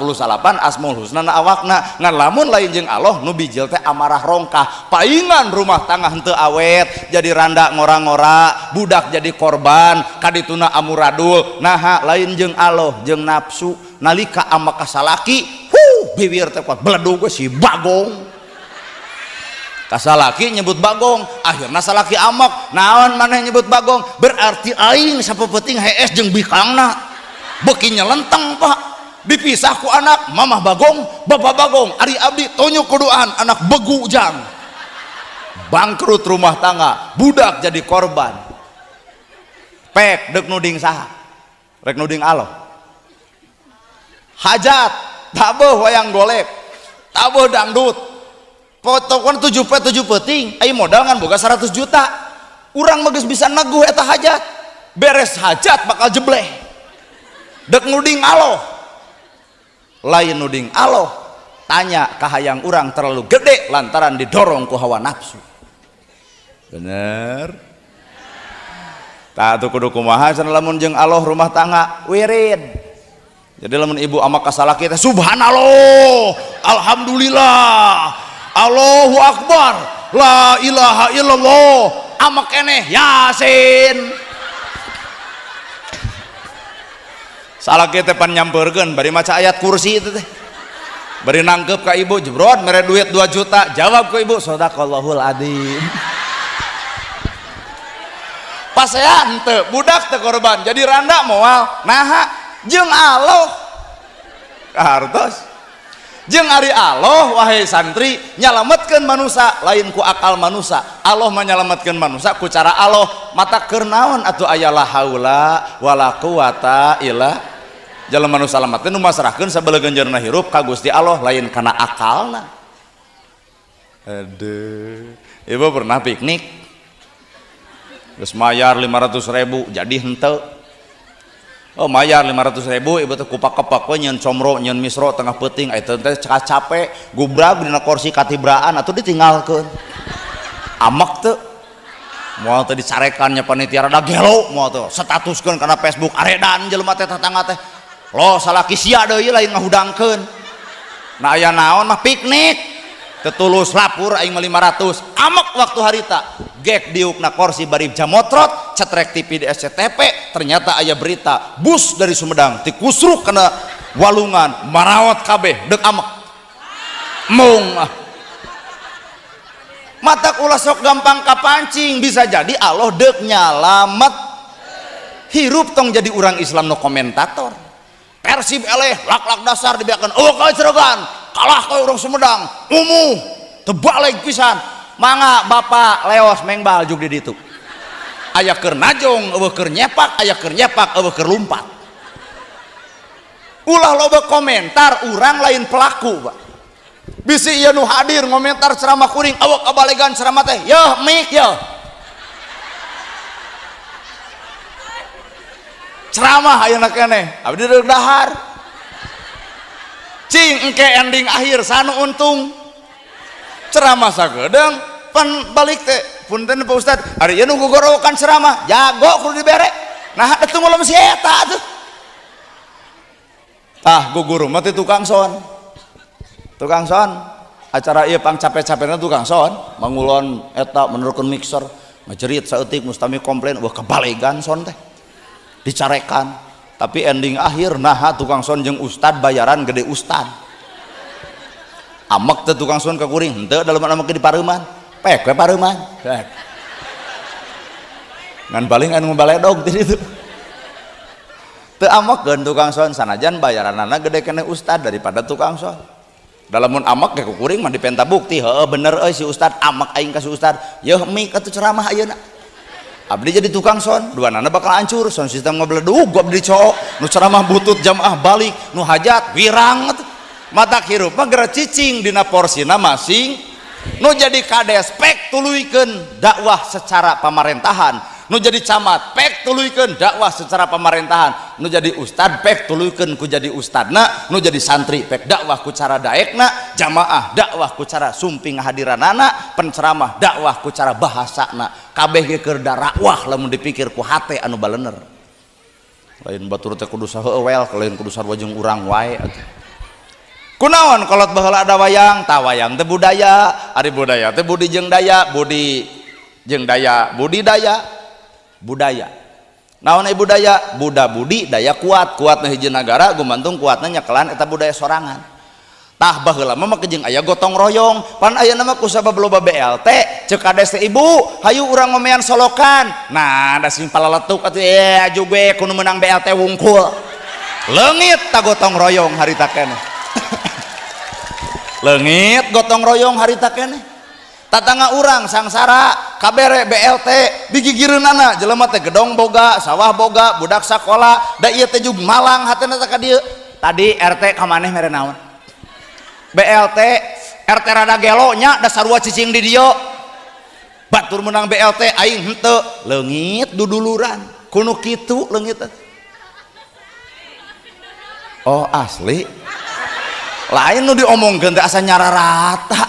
asmaul husna na awakna. Ngan lamun lain jeung Allah nu bijil teh amarah rongkah, paingan rumah tangga henteu awet, jadi randa ngora-ngora, budak jadi korban, kadituna amuradul. Naha lain jeung Allah jeung nafsu. Nalika ama kasalaki, huh, bibir teh kuat beledug si bagong. Kasalaki nyebut bagong, akhirna salaki amak. Naon maneh nyebut bagong? Berarti aing sapepeting hees jeung bikangna. Beki nyelenteng pak, dipisah ku anak, mamah bagong, bapak bagong, ari abdi tonyo kuduan, anak begu jang. Bangkrut rumah tangga, budak jadi korban. Pek dek nuding saha? Rek nuding Allah. Hajat, tabuh wayang golek, tabuh dangdut. Potokan 7 p 7 peting, ayo modal ngan boga 100 juta. Urang mah geus bisa neguh eta hajat. Beres hajat bakal jebleh. Dek nuding Allah, lain nuding Allah, tanya kahayang urang terlalu gede lantaran didorong ku hawa nafsu. Bener tah atuh kudu kumaha cenah lamun jeung Allah rumah tangga wirid. Jadi lamun ibu ama kasalaki teh subhanallah, alhamdulillah, Allahu akbar, la ilaha illallah, ama keneh yasin. Salaki teh pan nyampeurkeun bari maca ayat kursi itu teh. Bari nangkep ka ibu, jebrot mere duit 2 juta, jawab ku ibu sadaqallahul adzim. Pasean teu, budak teu korban, jadi randa moal. Naha jeung Allah kahartos. Jeung ari Allah wahai santri nyalametkeun manusia lain ku akal manusia. Allah menyelamatkeun manusia ku cara Allah. Mata keur naon atuh aya la haula wala quwata illa jalma nu salametkeun nu masrahkeun sabelegenjeurna hirup ka Gusti Allah lain kana akalna. Aduh, ibu pernah piknik geus mayar 500.000 jadi henteu. Oh mayar 500.000 ibu teh kupak-kepak we nyeun comro nyeun misro tengah peuting eta teh capek gubrag dina kursi katibraan atuh ditinggalkeun. Amek teu moal teh dicarekan nya panitia rada gelo moal teh statuskeun kana Facebook aredan jelema teh tetangga teh lo salaki sia deui lain ngahudangkeun. Nah aya naon mah piknik tetulus lapur aing mah 500 amek waktu harita gek diukna kursi bari jamotrot cetrek TV di SCTV ternyata aya berita bus dari Sumedang tikusruk kana walungan marawat kabeh dek amek mung ah. Mata ulah sok gampang kapancing, bisa jadi Allah dek nyalamet hirup tong jadi urang Islam no komentator. Persib eleh lak-lak dasar dibiarkan oh kaceregan kalah ka urang Sumedang umuh terbalik pisan mangga bapak leos mengbal jug di ditu aya keur najong eueuh keur nyepak aya keur nyepak eueuh keur lumpat. Ulah loba komentar urang lain pelaku pak. Bisi ieu nu hadir ngomentar ceramah kuring awak kabalegan ceramah teh yeuh mik yeuh ceramah ayeuna keneh abdi deuk dahar cing engke ending akhir sanu untung ceramah sagedeung pan balik teh punten Pak Ustad ari ieu nu gogorowokan ceramah jago kudu dibere nah atuh ngulem si eta atuh tah guguru mah teh tukang son acara ieu pang capek-capekna tukang son mangulon eta menerkeun mixer ngajerit saeutik mustami komplain wah kebalegan son teh dicarekan tapi ending akhir nah tukang son jeung ustad bayaran gede ustad amek teh tukang son ka kuring henteu dalam amek di pareuman pek we pareuman ngan paling anu baledog ti ditu teu amekeun tukang son sanajan bayaranana gede keneh ustad daripada tukang son. Dalamun amek ge ku kuring mah dipenta bukti heueuh bener euy si ustad amek aing ka si ustad yeuh mik atuh ceramah ayeuna abdi jadi tukang son dua nana bakal hancur son sistem ngebeledug abdi cowok nu ceramah butut jamaah balik nu hajat wirang mata hirup mah geura cicing dina porsina masing nu jadi kades pek tuluykeun dakwah secara pamarentahan Nu jadi camat pek tuluykeun dakwah secara pemerintahan, nu jadi ustad pek tuluykeun ku jadi ustadna, nu jadi santri pek dakwah ku cara daekna, jamaah dakwah ku cara sumping hadiranana, penceramah dakwah ku cara bahasana. Kabeh ge keur dakwah lamun dipikir ku hate anu balener. Lain batur teh kudu saheuwel, lain kudu sarua jeung urang wae atuh. Kunaon kolot baheula ada wayang? Tah wayang teh budaya, ari budaya teh budi jeung daya, budi jeung daya, budi daya, budaya. Naon ai budaya? Buda budi daya kuat, kuatna hiji nagara gumantung kuatna nyekelan eta budaya sorangan. Tah baheula mah make jeung aya gotong royong, pan ayeuna mah kusabab loba BLT, ceuk kades teh ibu, hayu urang ngomean solokan. Nah, da sing palaletuk atuh aju ge kudu meunang BLT wungkul. Leungit ta gotong royong harita keneh. Leungit gotong royong harita keneh. Tatangga urang sangsara kabere BLT digigireunana jelema teh gedong boga, sawah boga, budak sakola, da ieu teh jug malang hatena teh ka dieu. Tadi RT ka maneh mere naon? BLT, RT rada gelo nya da sarua cicing di dieu. Batur menang BLT aing henteu, leungit duduluran. Kuno kitu leungit teh. Oh asli. Lain nu diomongkeun teh asa nyararata.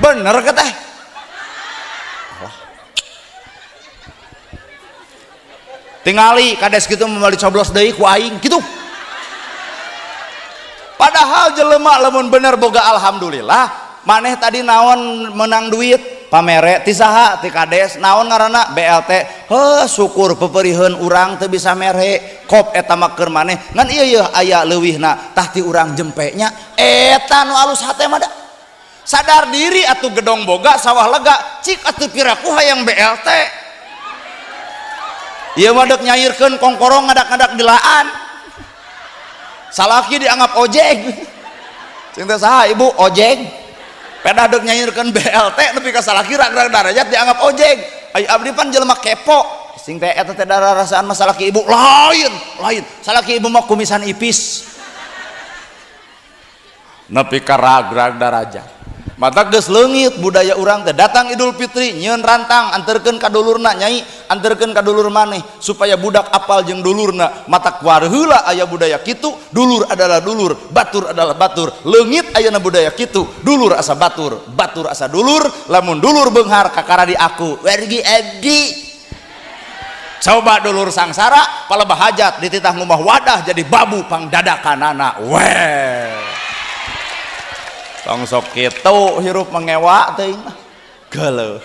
Bener ke teh? Tingali kades kitu moal dicoblos deui ku aing kitu. Padahal jelema lamun bener boga alhamdulillah, maneh tadi naon menang duit pamere ti saha ti kades naon ngaranna BLT. Heuh syukur peperiheun urang teu bisa mere kop eta mah keur maneh ngan ieu yeuh aya leuwihna tah ti urang jempe nya eta nu alus hate mah da. Sadar diri atuh gedong boga sawah lega cik atuh piraku hayang BLT. Ieu mah deuk nyairkeun kongkorong ngadak-ngadak dilaan. Salaki dianggap ojek. Cing teh saha ibu ojek. Pedah deuk nyairkeun BLT nepi ka salaki rag-rag darajat dianggap ojek. Ai abdi pan jelema kepo. Sing teh eta teh dararasaan mah salaki ibu lain, lain. Salaki ibu mah kumisan ipis. Nepi ka rag-rag darajat. Mata geus leungit budaya urang teh datang Idul Fitri nyieun rantang anterkeun ka dulurna nyai anterkeun ka dulur maneh supaya budak apal jeung dulurna. Mata kuar heula aya budaya kitu, dulur adalah dulur, batur adalah batur. Leungit ayeuna budaya kitu, dulur asa batur, batur asa dulur, lamun dulur beunghar kakara di aku wargi abdi. Coba dulur sangsara palebah hajat dititah ngumah wadah jadi babu pangdadakanana weh. Tong sok kitu hirup mengewa teuing mah geuleuh.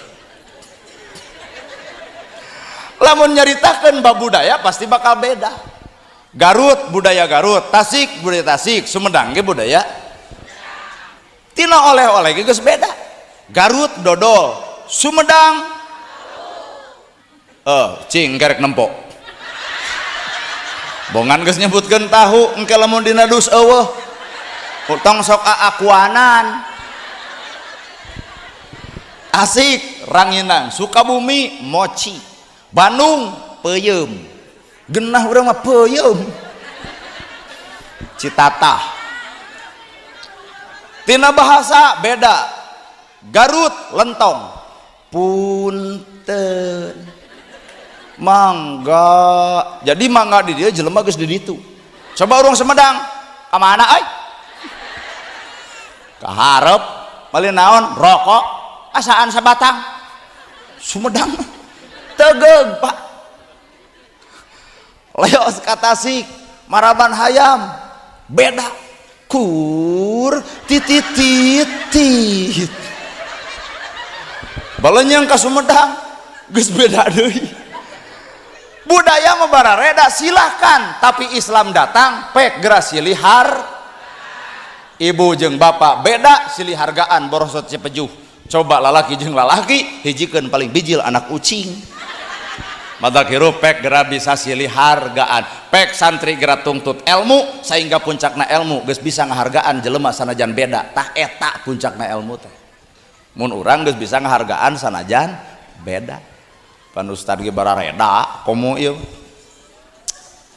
Lamun nyaritakeun bab budaya pasti bakal beda. Garut budaya Garut, Tasik budaya Tasik, Sumedang ge budaya. Tina oleh-oleh ge geus beda. Garut dodol, Sumedang cing kerek nempo. Bongan geus nyebutkeun tahu engke lamun dina dus eueuh. Tong sok aakuanan. Asik ranginang, Sukabumi mochi, Bandung peuyeum. Genah urang mah peuyeum. Citatah. Tina bahasa beda. Garut lentong. Punten. Mangga. Jadi mangga di dieu jelema geus di ditu. Coba urang Sumedang, ka mana euy? Kaharep bali naon rokok asaan sabatang. Sumedang tegeug Pak. Leos ka Tasik maraban hayam beda kur tititit. Balenyang ka Sumedang geus beda deui. Budaya mah barareda silahkan, tapi Islam datang pek geura silih har. Ibu jeung bapak beda silih hargaan borosot cipejuh. Coba lalaki jeung lalaki hijikeun paling bijil anak ucing. Mata hirup pek gera bisa silih hargaan, pek santri gera tungtut ilmu sehingga puncakna ilmu geus bisa ngahargaan jelema sanajan beda. Tah eta puncakna ilmu teh. Mun urang geus bisa ngahargaan sanajan beda. Pan ustad ge barareda komo ieu.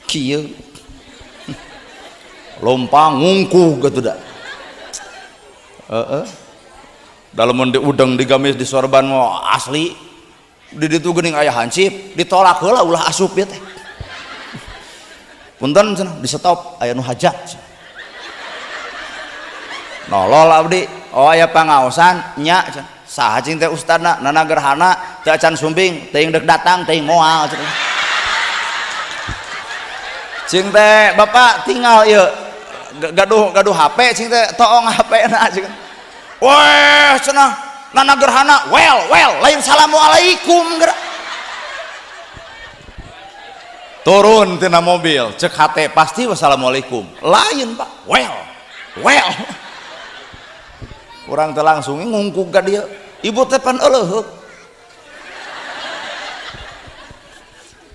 Kieu. Lompang ngungkuh gitu dah. Heeh. Dalamun diudeng digamis disorban mau asli. Di ditu geuning aya hansip, ditolak heula ulah asup ieu teh. Punten cenah, di stop aya nu hajat. Nolol abdi, oh aya pangaosan nya cenah. Saha cing teh ustadna, nana gerhana teu acan sumping, teuing deuk datang teuing moal cenah. Cing teh bapak tinggal ieu gaduh gaduh HP cing teh toong HP na cing. Weh cenah nana gerhana well well lain assalamualaikum gerak. Turun tina mobil cek hate pasti wassalamualaikum, lain pak well well. Urang teh langsung ngungkug ka dieu, ibu teh pan eueuh.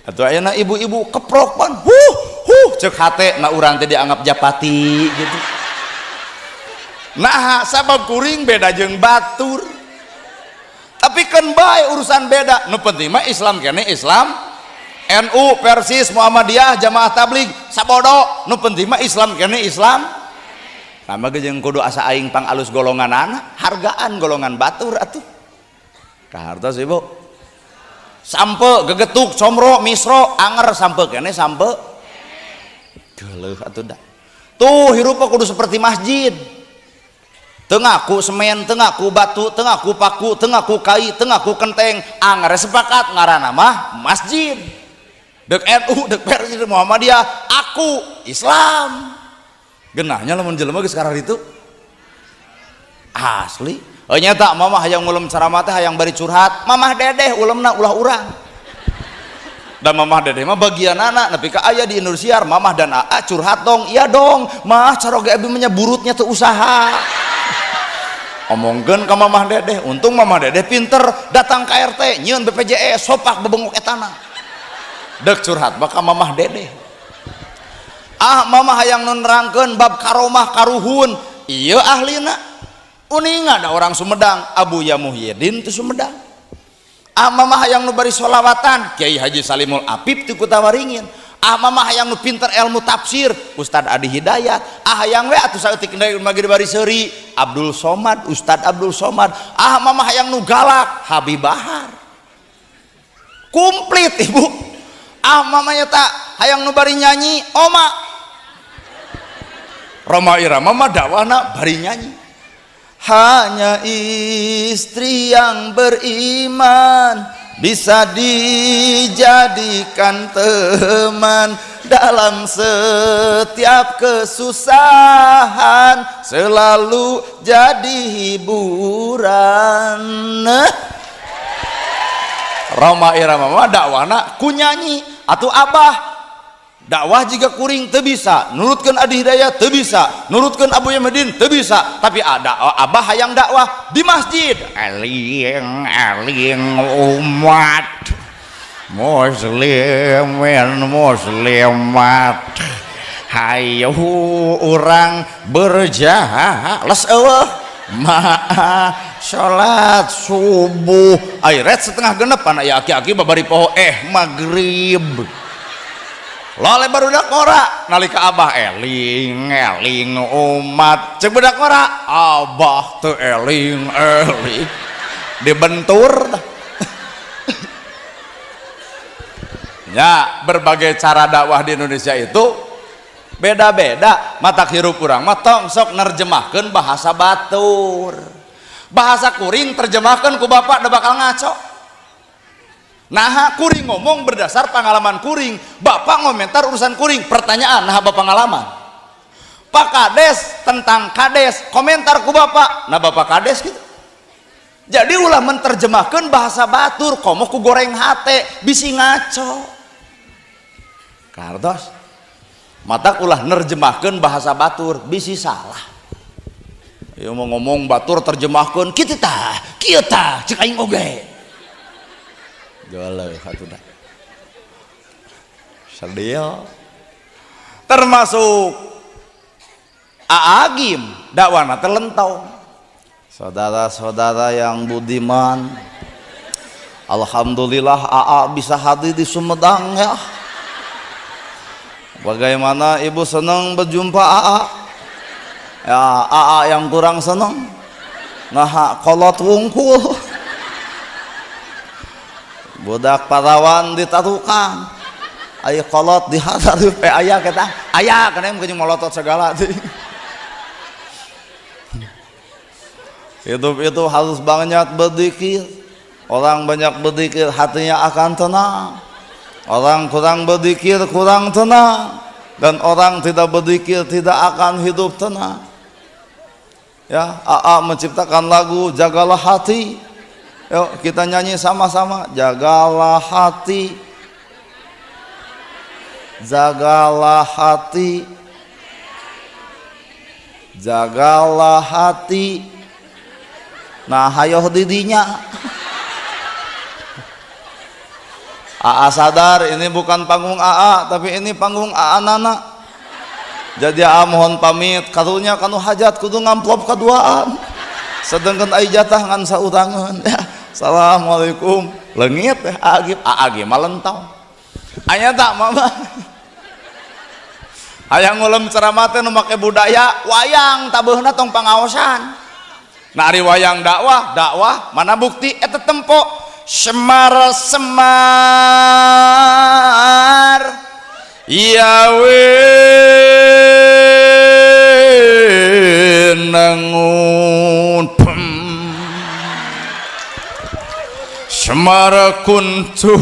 Atuh ayeuna ibu-ibu keprok pan huh huh cek hate na urang teh dianggap japati gitu. Nah sabab kuring beda jeung batur, tapi kan bae urusan beda, nu penting mah Islam kene Islam, NU, Persis, Muhammadiyah, Jamaah Tabligh, sabodo, nu penting mah Islam kene Islam. Lama ge jeung kudu asa aing pang alus golongan anak, hargaan golongan batur atuh. Kahartos ibu. Sampe gegetuk comro misro anger sampe kene sampe. Geuleuh atuh da. Tuh hirup kudu seperti masjid. Teu ngaku semen, teu ngaku batu, teu ngaku paku, teu ngaku kai, teu ngaku kenteng, anger sepakat ngaranna mah masjid. Dek NU, dek Persis, Muhammadiyah, aku Islam. Genahnya lamun jelema geus karar itu asli. Oh nyata mamah hayang ulem ceramah teh hayang bari curhat, mamah dedeh ulemna ulah urang. Dan mamah dedeh mah bagian anak nepi ka aya di Indosiar, mamah dan aa curhat dong, iya dong, mah caroge abi mah burutnya teu usaha. Omongkeun ka mamah dedeh, untung mamah dedeh pinter datang ka RT nyieun BPJS sopak bebengok etana. Dek curhat mah ka mamah dedeh. Ah mamah hayang nu nerangkeun bab karomah karuhun, ieu ahlina. Uninga da orang Sumedang, Abuya Muhyiddin teu Sumedang. Ah mamah hayang nu bari sholawatan, Kiai Haji Salimul Apip ti Kutawaringin. Ah mamah hayang nu pinter ilmu tafsir, Ustad Adi Hidayat. Ah hayang we atuh saeutik deui mah bari seuri, Abdul Somad, Ustad Abdul Somad. Ah mamah hayang nu galak, Habib Bahar. Komplit ibu. Ah mamanya tak hayang nu bari nyanyi, Oma. Roma Irama mah dakwahna bari nyanyi. Hanya istri yang beriman bisa dijadikan teman dalam setiap kesusahan, selalu jadi hiburan. Nah, Roma Irama mah dakwahna ku nyanyi atau abah dakwah jika kuring teu bisa, nurutkeun Adi Hidayat teu bisa, nurutkeun Abu Yamedin teu bisa, tapi ada abah hayang dakwah di masjid. Eling eling umat muslimin muslimat, hayu urang berjahat les eueuh maaf salat subuh airet setengah genep anak ya aki-aki babari poho maghrib. Lole barudak ngora nalika abah eling eling umat cek budak ngora abah teu eling eling dibentur. Ya berbagai cara dakwah di Indonesia itu beda-beda. Mata hirup urang mah tong sok nerjemahkeun bahasa batur, bahasa kuring terjemahkeun ku bapak da bakal ngaco. Nah kuring ngomong berdasar pengalaman kuring, bapak ngomentar urusan kuring, pertanyaan nah bapak pengalaman. Pak Kades tentang Kades komentar ku bapak, nah bapak Kades gitu. Jadi ulah menerjemahkan bahasa batur, komo ku goreng hate bisi ngaco. Kartos matak ulah nerjemahkan bahasa batur bisi salah. Ya mau ngomong batur terjemahkan kitu tah, kieu tah cek aing oge. Geuleuh atuh dah. Sedih. Termasuk Aagim dakwana teh lentong. Saudara-saudara yang budiman, alhamdulillah AA bisa hadir di Sumedang ya. Bagaimana ibu senang berjumpa AA? Ya AA yang kurang senang. Nah kolot wungkul. Budak parawan ditarukan. Aya kolot dihareup aya kita. Aya kana mungkin molotot segala. Hidup itu harus banyak berzikir. Orang banyak berzikir hatinya akan tenang. Orang kurang berzikir kurang tenang. Dan orang tidak berzikir tidak akan hidup tenang. Ya, AA menciptakan lagu Jagalah Hati. Yuk kita nyanyi sama-sama. Jagalah hati, jagalah hati, jagalah hati. Nah hayoh didinya. AA sadar ini bukan panggung AA, tapi ini panggung AA Nana. Jadi AA mohon pamit, karunya kanu hajat kudu ngamplop kaduaan. Sedangkan ai jatah ngan saurangeun. Ya, assalamualaikum. Leungit teh AA AA ge mah lentong. Aya tak mama. Hayang ngulem ceramah teh nu make budaya wayang tabeuhna tong pangaosan. Nah ari wayang dakwah, dakwah mana bukti eta tempo Semar semar ya wenangun Semar kuntu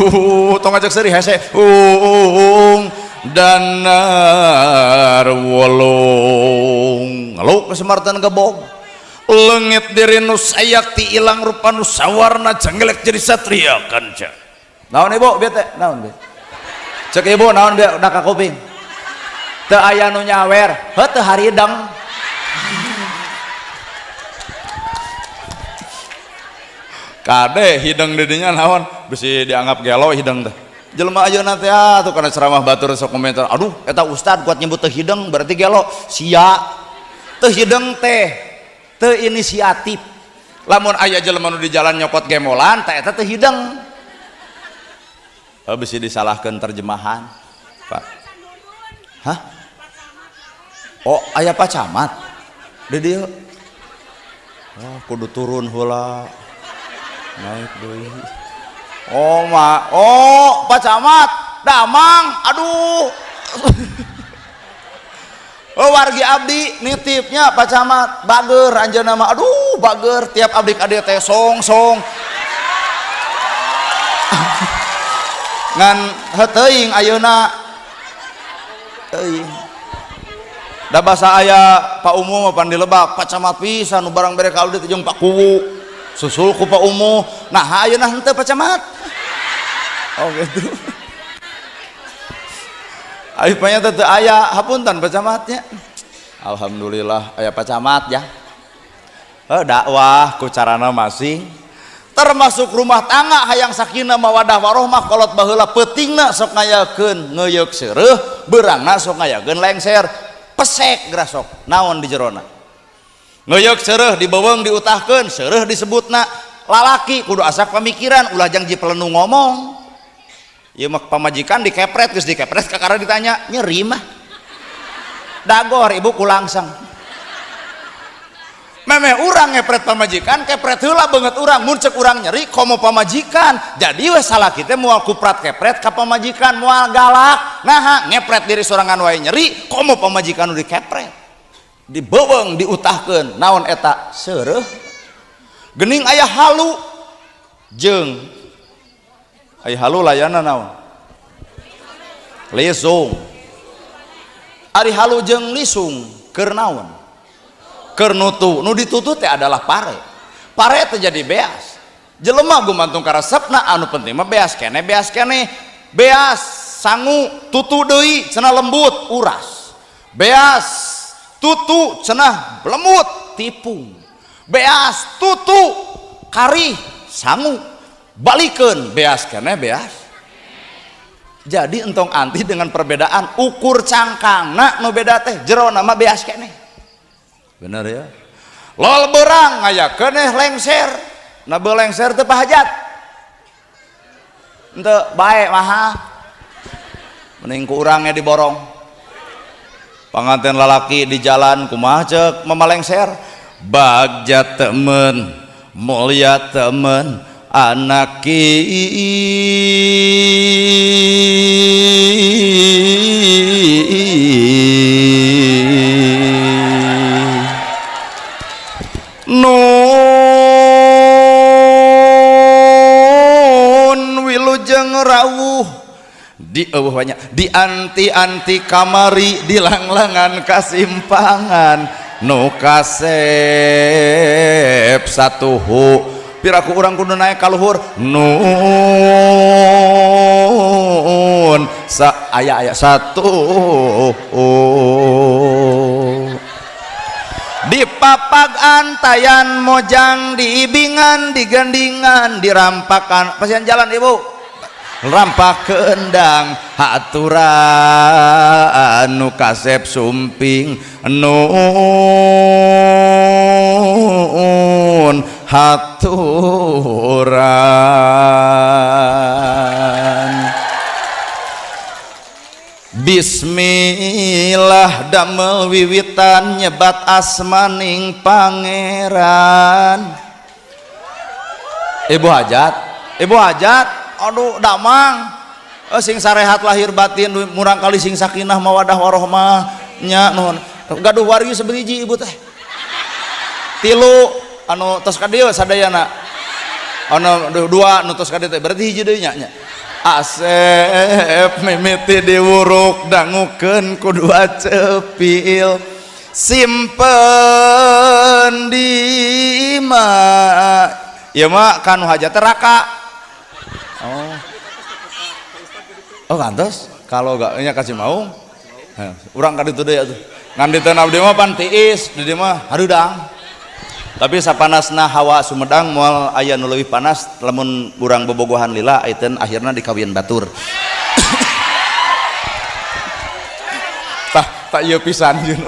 tong ajak seri hese danar wolong ngeluk ke Semartan gebog lengit diri nu sayakti ilang rupa nu sawarna jenggelek jadi satria kanca. Naon ibu bete naon be cek ibu naon be dak ka kuping teu aya nu nyawer heuh teu harideng kade hideng didinya naon bisi dianggap gelo hideng teh jelema ayeuna teh atuh kana ceramah batur sok komentar aduh eta ustad kuat nyebut teu hideng berarti gelo sia teu hideng teh teu inisiatif lamun aya jelema nu di jalan nyokot gemolan teh eta teu hideng. Oh, bisi disalahkeun terjemahan Pak. Hah? Oh aya Pak Camat di dieu. Oh kudu turun heula naik deui. Oh ma, oh Pak Camat damang aduh. Oh wargi abdi nitipnya Pak Camat bager anjeunna mah aduh bager tiap abdi ka dieu teh song-song ngan heuteung ayeuna teuing da basa aya Pak Umuh mah pan dilebak Pak Camat pisan nu barang bere ka abdi teh jeung Pak Kuwu susul ku Pak Umuh nah ayeuna henteu Pak Camat. Oh gitu. Ayo panya teu aya hapunten Pak Camatnya. Alhamdulillah aya Pak Camat ya. Dakwah ku carana masing termasuk rumah tangga hayang sakinah mawadah warohmah kolot baheula peutingna sok ngayakeun ngeuyeuk seureuh beurangna sok ngayakeun lengser pesek grasok naon di jerona ngeuyeuk seureuh dibeuweung diutahkeun seureuh disebutna lalaki kudu asak pamikiran ulah jang jipelenu ngomong. Ieu mah pamajikan dikepret geus dikepret kakara ditanya nyeri mah dagor ibu kulangsang memeh urang ngepret pamajikan kepret heula beungeut urang mun ceuk urang nyeri komo pamajikan jadi we salah kita moal kuprat kepret ka pamajikan moal galak naha ngepret diri sorangan wae nyeri komo pamajikan nu dikepret dibeuweung diutahkeun naon eta seureuh geuning aya halu jeung ai halu layana naon lisung ari halu jeung lisung keur naon keur nutu nu ditutu teh adalah pare pare teh jadi beas jelema gumantung karesepna anu penting mah beas keneh beas keneh beas sangu tutu deui cenah lembut uras beas tutu cenah lembut tipung beas tutu karih sangu balikeun beas keneh beas. Jadi entong anti dengan perbedaan ukur cangkangna nu beda teh jerona mah beas keneh bener ya lol berang ngayakeun lengser na lengser teu pahajat henteu bae maha mending ku urangnya diborong panganten lalaki di jalan kumaha ceuk mama lengser bagja temen mulia temen Anaki nun wilujeng rawuh di eueuh banyak di anti-anti kamari di langlangan kasimpangan nu kasep satuhu piraku urang kudu naik ka luhur nun sa aya aya satu di papag antayan mojang diibingan digandingan dirampakan pasian jalan ibu rampak kendang haturan nu kasep sumping nun haturan. Bismillah damel wiwitan nyebat asmaning pangeran. Ibu hajat, ibu hajat, aduh damang, sing sarehat lahir batin murang kali sing sakinah mawadah warohmah nya nuhun. Gaduh wargi seberiji ibu teh. Tilu anu tos ka dieu sadayana. Anu dua anu tos ka dieu teh berarti hiji deui nya nya. Asep mimiti diwuruk dangukeun ku dua cepil simpen di ma ieu mah kanu hajat raka. Oh, oh kantos kalau gak nya kasih mau urang ka ditu deui atuh ngan diteun abdi mah pan tiis di dieu mah harudang. Tapi sapanasna hawa Sumedang moal aya nu leuwih panas lamun urang bobogohan lila aiteun akhirna dikawin batur. Tah tak ieu pisan jeung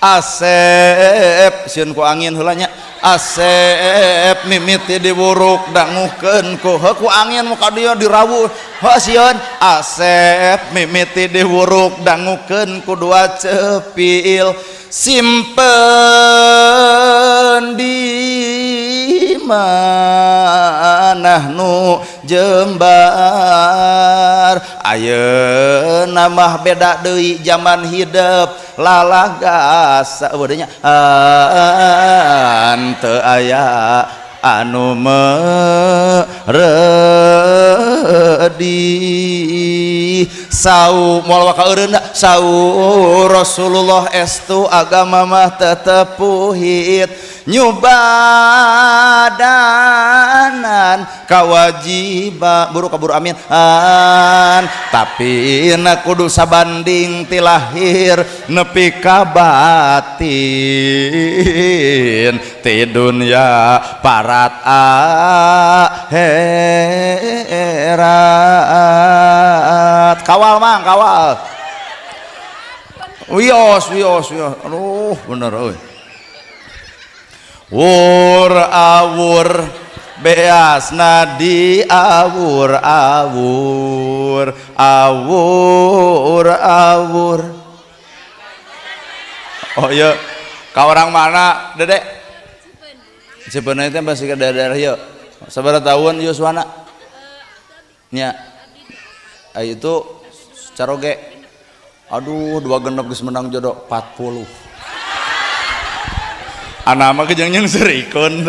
Asep sieun ku angin heula nya. Asep mimiti diwuruk dangukeun ku heuh ku angin muka dieu dirawu heuh sieun. Asep mimiti diwuruk dangukeun ku dua cepil simpen di manah nu jembar. Ayeuna mah beda deui zaman hidup lalagas eueuh nya teu aya anu meredi sau moal waka eureun sau Rasulullah estu agama mah tetep puhit nyubadanan kawajiba buru kaburu amin an tapi na kudu sabanding ti lahir nepi ka batin ti dunya parat akhirat. Kawal mang kawal wios wios wios aduh bener euy. Wur awur beasna di awur awur awur awur. Oh iya ka orang mana dedek? Cipeun teh masih ke daerah ieu. Sabaraha tahun Yuswana? Nya. Itu caroge. Aduh dua genep geus menang jodoh 40. Anak mah kejeng jeung serikun.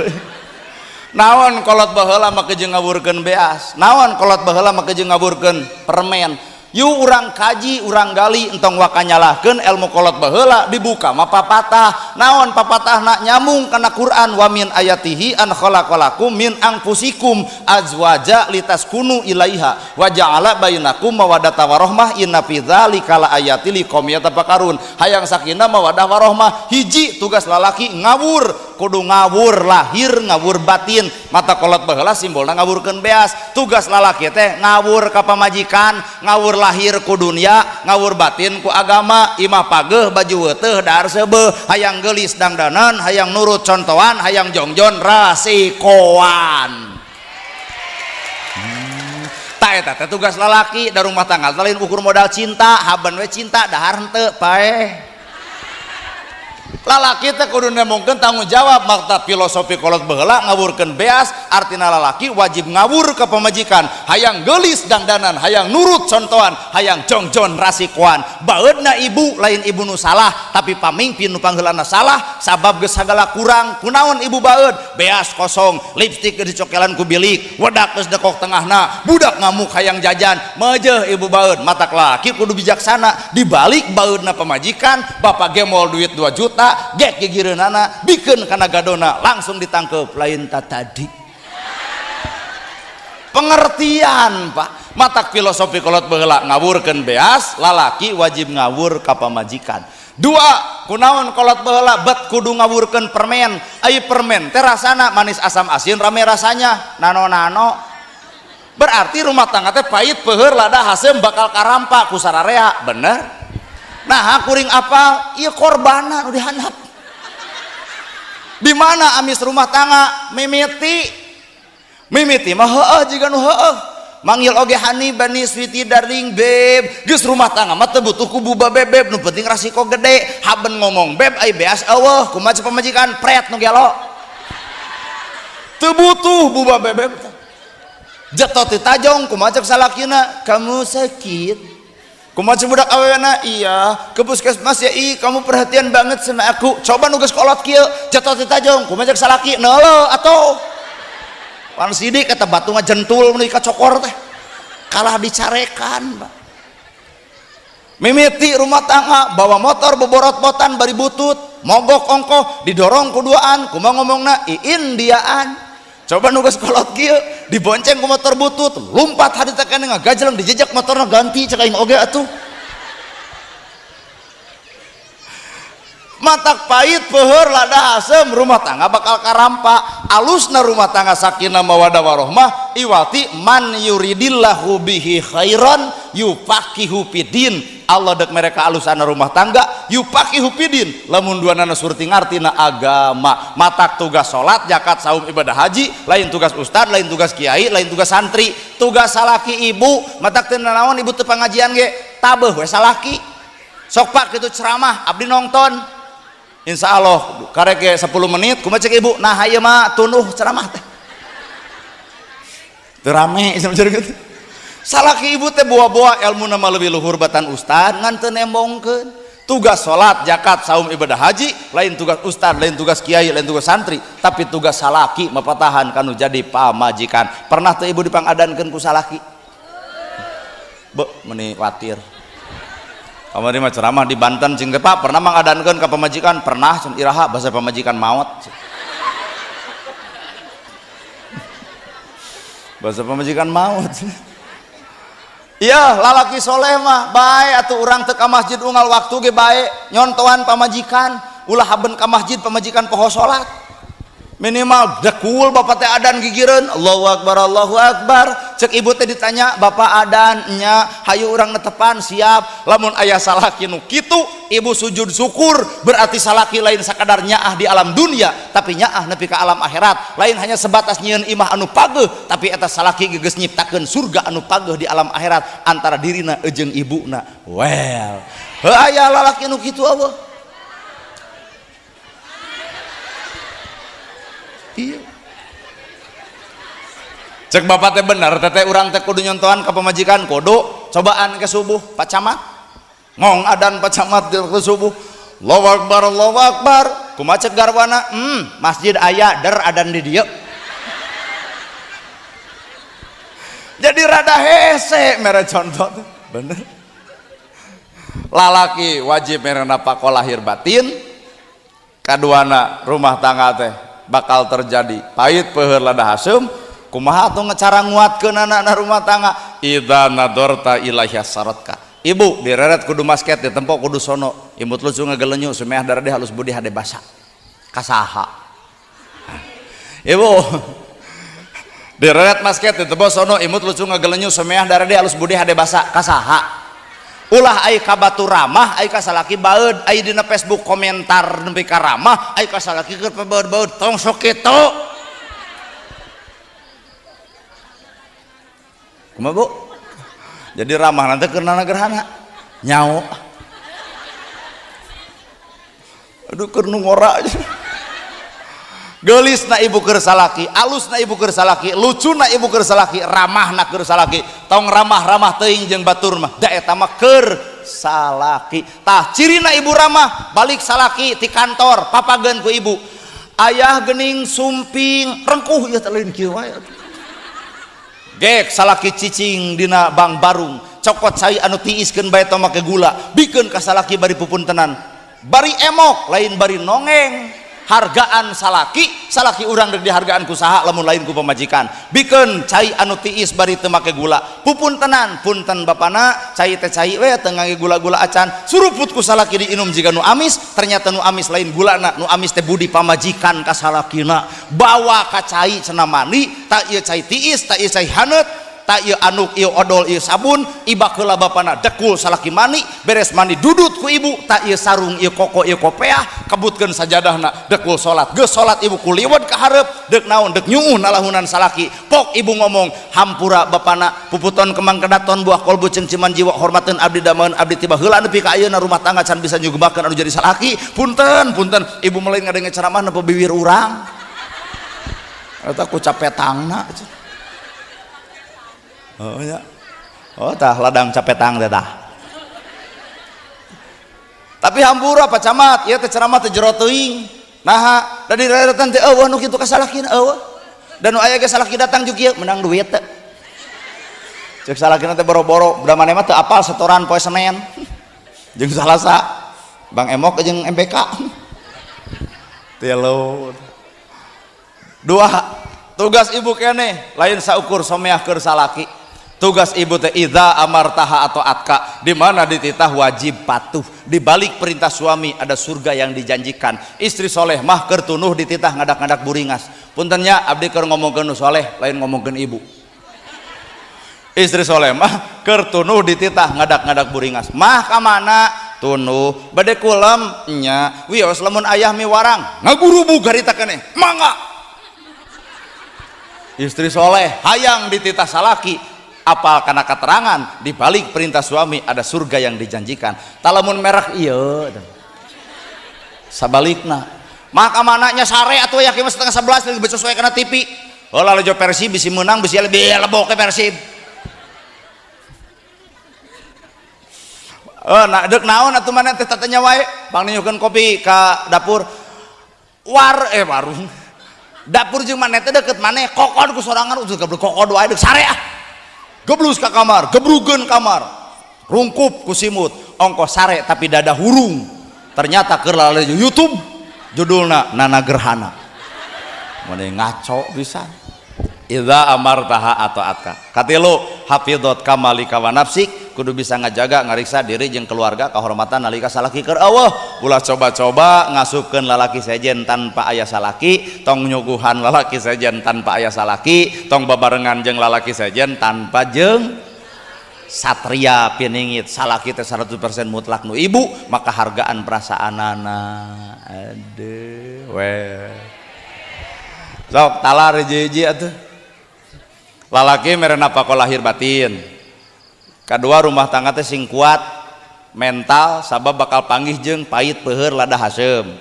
Naon kolot baheula mah kejeng ngawurkeun beas. Naon kolot baheula mah kejeng ngawurkeun permen. Yuk urang kaji, urang gali entong waka nyalahkeun ilmu kolot baheula dibuka mah papatah. Naon papatahna nyambung kana Quran wa min ayatihi an khalaqalakum min anfusikum azwaja litaskunu ilaiha wa ja'ala bainakum mawaddata warahmah inna fi dzalika laayati liqaumin yatafakkarun. Hayang sakinah mawaddah warahmah hiji tugas lalaki ngawur, kudu ngawur lahir ngawur batin. Mata kolot baheula simbolna ngawurkeun beas. Tugas lalaki teh ngawur ka pamajikan, ngawur lahir ku dunia, ngawur batin ku agama. Imah pageuh baju weuteuh dahar seubeuh, hayang geulis dangdanan, hayang nurut contohan, hayang jongjon rasikoan. Tak eta teh tugas lalaki da rumah tangga lain ukur modal cinta, haben we cinta dahar henteu paeh. Lalaki teh kudu nembongkeun tanggung jawab makta filosofi kolot baheula ngawurkeun beas artina lalaki wajib ngawur ka pamajikan hayang geulis dangdanan hayang nurut contohan hayang jongjon rasikoan baeudna ibu lain ibu nu salah tapi pamingpin nu pangheulana salah sabab geus sagala kurang kunaon ibu baeud beas kosong lipstik geus dicokelan ku bilik wedak geus dekok tengahna budak ngamuk hayang jajan meujeuh ibu baeud matak lalaki kudu bijaksana dibalik baeudna pamajikan bapak gemol duit 2 juta gek gigireunana bikeun kana gadona langsung ditangkep lain tadi pengertian Pak matak filosofi kolot baheula ngawurkeun beas lalaki wajib ngawur ka pamajikan dua kunaon kolot baheula bet kudu ngawurkeun permen ai permen teh rasana manis asam asin rame rasanya nano-nano berarti rumah tangga teh pahit peuheur lada haseum bakal karampa ku sararea bener. Nah, kuring apa? Iya korbana nu dihandap. Di mana amis rumah tangga mimiti? Mimiti mah heueuh jiga nu heueuh. Manggil oge hani bani sweetie darling beb. Geus rumah tangga mah teu butuh ku buba bebeb, nu penting rasiko gede. Haben ngomong beb ai beas eueuh, kumaha cek pamajikan pret nu gelo. Teu butuh buba bebeb. Jetot ti tajong kumaha cek salakina, kamu sakit. Kumaha budak awewena iya ke puskesmas ya ih kamu perhatian banget sama aku coba nugas kolot kieu jatuh ti tajong kumaha cek salaki neuleuh atuh pan sidik eta batu ngajentul meuni ka cokor teh kalah dicarekan Pak mimiti rumah tangga bawa motor boborot-botan bari butut mogok ongkoh didorong kuduaan kumaha ngomongna iindiaan coba nugas kolot kieu dibonceng ku motor butut lumpat hadi teh kana ngagajleng dijejak motorna ganti cek aing oge atuh matak pahit peuheur lada asem rumah tangga bakal karampa alusna rumah tangga sakinah mawaddah warahmah iwati man yuridillahu bihi khairan yufaqihu fidin Allah dek mereka alusana rumah tangga yufaqihu fidin lamun duanana surti ngartina agama matak tugas salat zakat saum ibadah haji lain tugas ustad lain tugas kiai lain tugas santri tugas salaki ibu matak teu nanaon ibu teu pangajian ge tabeuh we salaki sok pak kitu ceramah abdi nonton insya Allah karek 10 menit kumaha cek ibu nah ieu mah tunuh ceramah teh teu rame gitu salaki ibu teh boa-boa ilmu nama lebih luhur batan ustad ngan teu nembongkeun tugas salat zakat saum ibadah haji lain tugas ustad lain tugas kiai lain tugas santri tapi tugas salaki mapatahan kanu jadi pamajikan pernah teu ibu dipangadankeun ku salaki be meuni watir kamari mah ceramah di Banten cing teh Pak pernah mangadankeun ka pamajikan pernah cen iraha basa pamajikan maot basa pamajikan maot iya lalaki soleh mah bae atuh urang teu ka masjid unggal waktu ge bae nyontoan pamajikan ulah haben ka masjid pamajikan poho salat minimal dekul bapak teh adan gigireun Allahu akbar Allahu akbar cek ibu teh ditanya bapak adan nya hayu urang netepan siap lamun aya salaki nu kitu ibu sujud syukur berarti salaki lain sakadar nyaah di alam dunia tapi nyaah nepi ka alam akhirat lain hanya sebatas nyieun imah anu pageuh tapi eta salaki geus nyiptakeun surga anu pageuh di alam akhirat antara dirina jeung ibuna well heuh aya lalaki nu kitu eueuh. Iya. Cek bapak teh bener teteh urang teh kudu nyontohan ka pamajikan kudu cobaan ke subuh Pak Camat ngong adan Pak Camat ke subuh Allahu akbar Allahu akbar kumaha cek garwana masjid aya der adan di dieu jadi rada hese mere contoh teh bener lalaki wajib mere napako lahir batin kaduana rumah tangga teh bakal terjadi pahit peuheur lada haseum kumaha atuh cara nguatkeun anak-anak rumah tangga idza nadorta ilaiha saratka ibu direret kudu masket ditempo kudu sono imut lucu ngagelenyu sumeah darade halus budi hade basa kasaha ibu direret masket ditempo sono imut lucu ngagelenyu sumeah darade halus budi hade basa kasaha ulah ai ka batu ramah ai ka salaki baeud ai dina Facebook komentar nepi ka ramah ai ka salaki keur pabaeud-baeud tong sok kitu kumaha Bu jadi ramah nanti keur nana gerhana nyao Aduh keur nu ngora. Geulis na ibu keur salaki, alus na ibu keur salaki, lucu na ibu keur salaki, ramah na keur salaki. Tong ramah-ramah teuing jeung batur mah, da eta mah keur salaki. Tah cirina ibu ramah, balik salaki ti kantor papageun ku ibu. Ayah geuning sumping rengkuh ieu teh lain kieu wae. Gek salaki cicing dina bang barung, cokot cai anu tiiskeun bae tong make gula, bikeun ka salaki bari pupuntenan. Bari emok lain bari nongeng. Hargaan salaki, salaki urang deuk dihargaan ku saha lamun lain ku pamajikan. Bikeun cai anu tiis bari teu make gula, pupuntenan, punten bapana, cai teh cai we teu ngangge gula-gula acan. Suruput ku salaki diinum jiga nu amis, ternyata nu amis lain gulana, nu amis teh budi pamajikan ka salakina. Bawa ka cai cenah mani, tak ieu cai tiis, tak ieu cai haneut, tak ieu anuk, ieu odol, ieu sabun, ibak heula bapana dekul salaki mani, beres mandi dudut ku ibu, tak ieu sarung, ieu koko, ieu kopeah, kebutkeun sajadahna, dekul salat. Geus salat ibu kuliwet ka hareup, deuk naon, deuk nyuuh nalahunan salaki. Pok ibu ngomong, hampura bapana, puputon kembang kedaton buah kolbu cengciman jiwa hormateun abdi dameun abdi tiba heula nepi ka ayeuna rumah tangga can bisa nyugebakeun anu jadi salaki. Punten, punten, ibu mulai ngadenge ceramah nepi bibir urang. Eta ku capetangna. Oh ya. Oh tah ladang capetang teh tah. Tapi hampura Pak Camat, ieu teh ceramah teh jero teuing. Naha, da direretan teh eueuh nu kitu ka salakina eueuh. Da nu aya ge salaki datang jeung kieu menang duit teh. Cek salakina teh boro-boro, da maneh mah teu apal setoran poe Senin. Jeung Salasa. Bang Emok jeung MBK. Tilu. Dua, tugas ibu keneh lain saukur someah keur salaki. Tugas ibu teh idza amartaha atau atka, di mana dititah wajib patuh. Di balik perintah suami ada surga yang dijanjikan. Istri soleh mah keur tunuh dititah ngadak-ngadak buringas. Puntennya abdi keur ngomongkeun nu soleh lain ngomongkeun ibu. Istri soleh mah keur tunuh dititah ngadak-ngadak buringas. Mah ka mana? Tunuh bade kulem nya. Wios lamun ayah miwarang ngagurubug harita keneh. Mangga. Istri soleh hayang dititah salaki, apal karena keterangan di balik perintah suami ada surga yang dijanjikan. Talamun merek ieu sabalikna maka mananya sare atuh yakin 10:30 lagi sesuai kana TV. Heula lejo Persib bisi menang bisi lebih lebok ke Persib. Oh, nah deuk naon atuh maneh teh tatanya wae bang niukeun kopi ka dapur war warung dapur jeung maneh teh deket maneh kokon ku sorangan udah geblek kokon wae deuk sare ah. Geblus ka kamar, gebrugeun kamar, rungkup ku simut, ongkoh sare tapi dada hurung. Ternyata keur lalaju YouTube judulna Nana Gerhana. Mane ngaco pisan. Idza amartaha atau atka. Katilu hafidhat kamalika wa nafsik, kudu bisa ngajaga ngariksa diri jeung keluarga kehormatan nalika salaki keur eueuh. Ulah coba-coba ngasupkeun lalaki sejen tanpa aya salaki, tong nyuguhan lalaki sejen tanpa aya salaki, tong babarengan jeung lalaki sejen tanpa jeung satria piningit. Salaki teh 100% mutlak nu ibu, maka hargaan perasaanana. Aduh we. Sok talar hiji-hiji atuh. Lalaki mere napako lahir batin. Kedua rumah tangga teh sing kuat mental sabab bakal panggih jeung pahit peuheur lada haseum.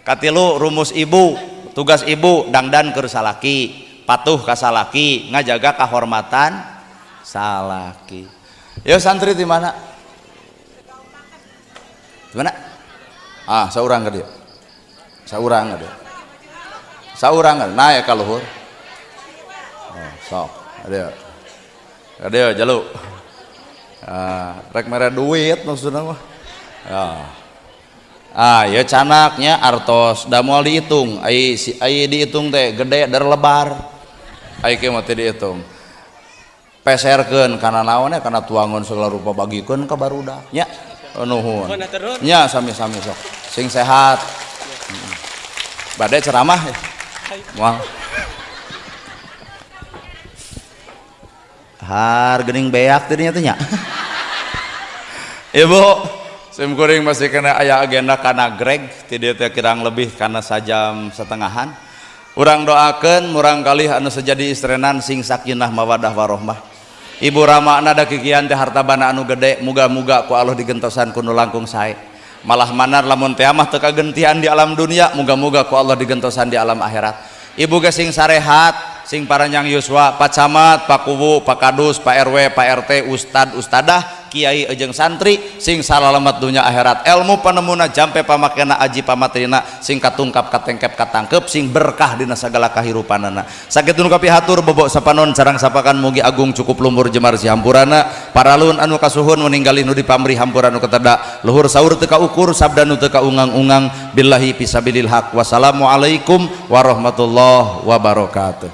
Katilu rumus ibu, tugas ibu dangdan keur salaki, patuh ka salaki, ngajaga kahormatan salaki. Yo santri di mana? Di mana? Ah, saurang ka dieu. Saurang ka dieu. Saurang naik ka luhur. Oh, sok. Aduh. Aduh, jalu. Ah, rek mere duit maksudna mah. Ya. Ah, ya canaknya artos da moal dihitung. Ai si ai dihitung teh gede der lebar. Ai kieu mah teu dihitung. Peserkeun kana naon nya kana tuangan segala rupa bagikeun ka barudak nya. Oh, nuhun. Nya sami-sami sok. Sing sehat. Bade ceramah ya. Moal. Har geuning beak tadinya teh nya. Ibu, sim kuring masih kena aya agenda kana Greg, ti dieu teh kirang lebih kana sajam setengahan. Urang doakeun murang kalih anu sejadi istrenan sing sakinah mawadah warohmah. Ibu ramana da kikian teh harta bana anu gede, muga-muga ku Allah digentosan ku nu langkung sae. Malah manar lamun teh mah teu kagentian di alam dunia, muga-muga ku Allah digentosan di alam akhirat. Ibu ge sing sarehat, sing paranjang yuswa, Pak Camat, Pak Kuwu, Pak Kadus, Pak RW, Pak RT, Ustad, Ustadah, Kiai jeung santri sing salalamat dunia akhirat, ilmu panemuna, jampe pamakena, aji pamaterina sing katungkap, katengkep, katangkep, sing berkah dina sagala kahirupanana. Sakitu nu kapihatur, bobok sapanon sareng sapakan, mugi agung cukup lumbur jemar sihampurana. Paralun anu kasuhun meninggalin nu dipamri hampura nu keteda, luhur saur teu kaukur, sabda nu teu kaungang-ungang. Billahi fisabilil haq, wassalamualaikum warahmatullahi wabarakatuh.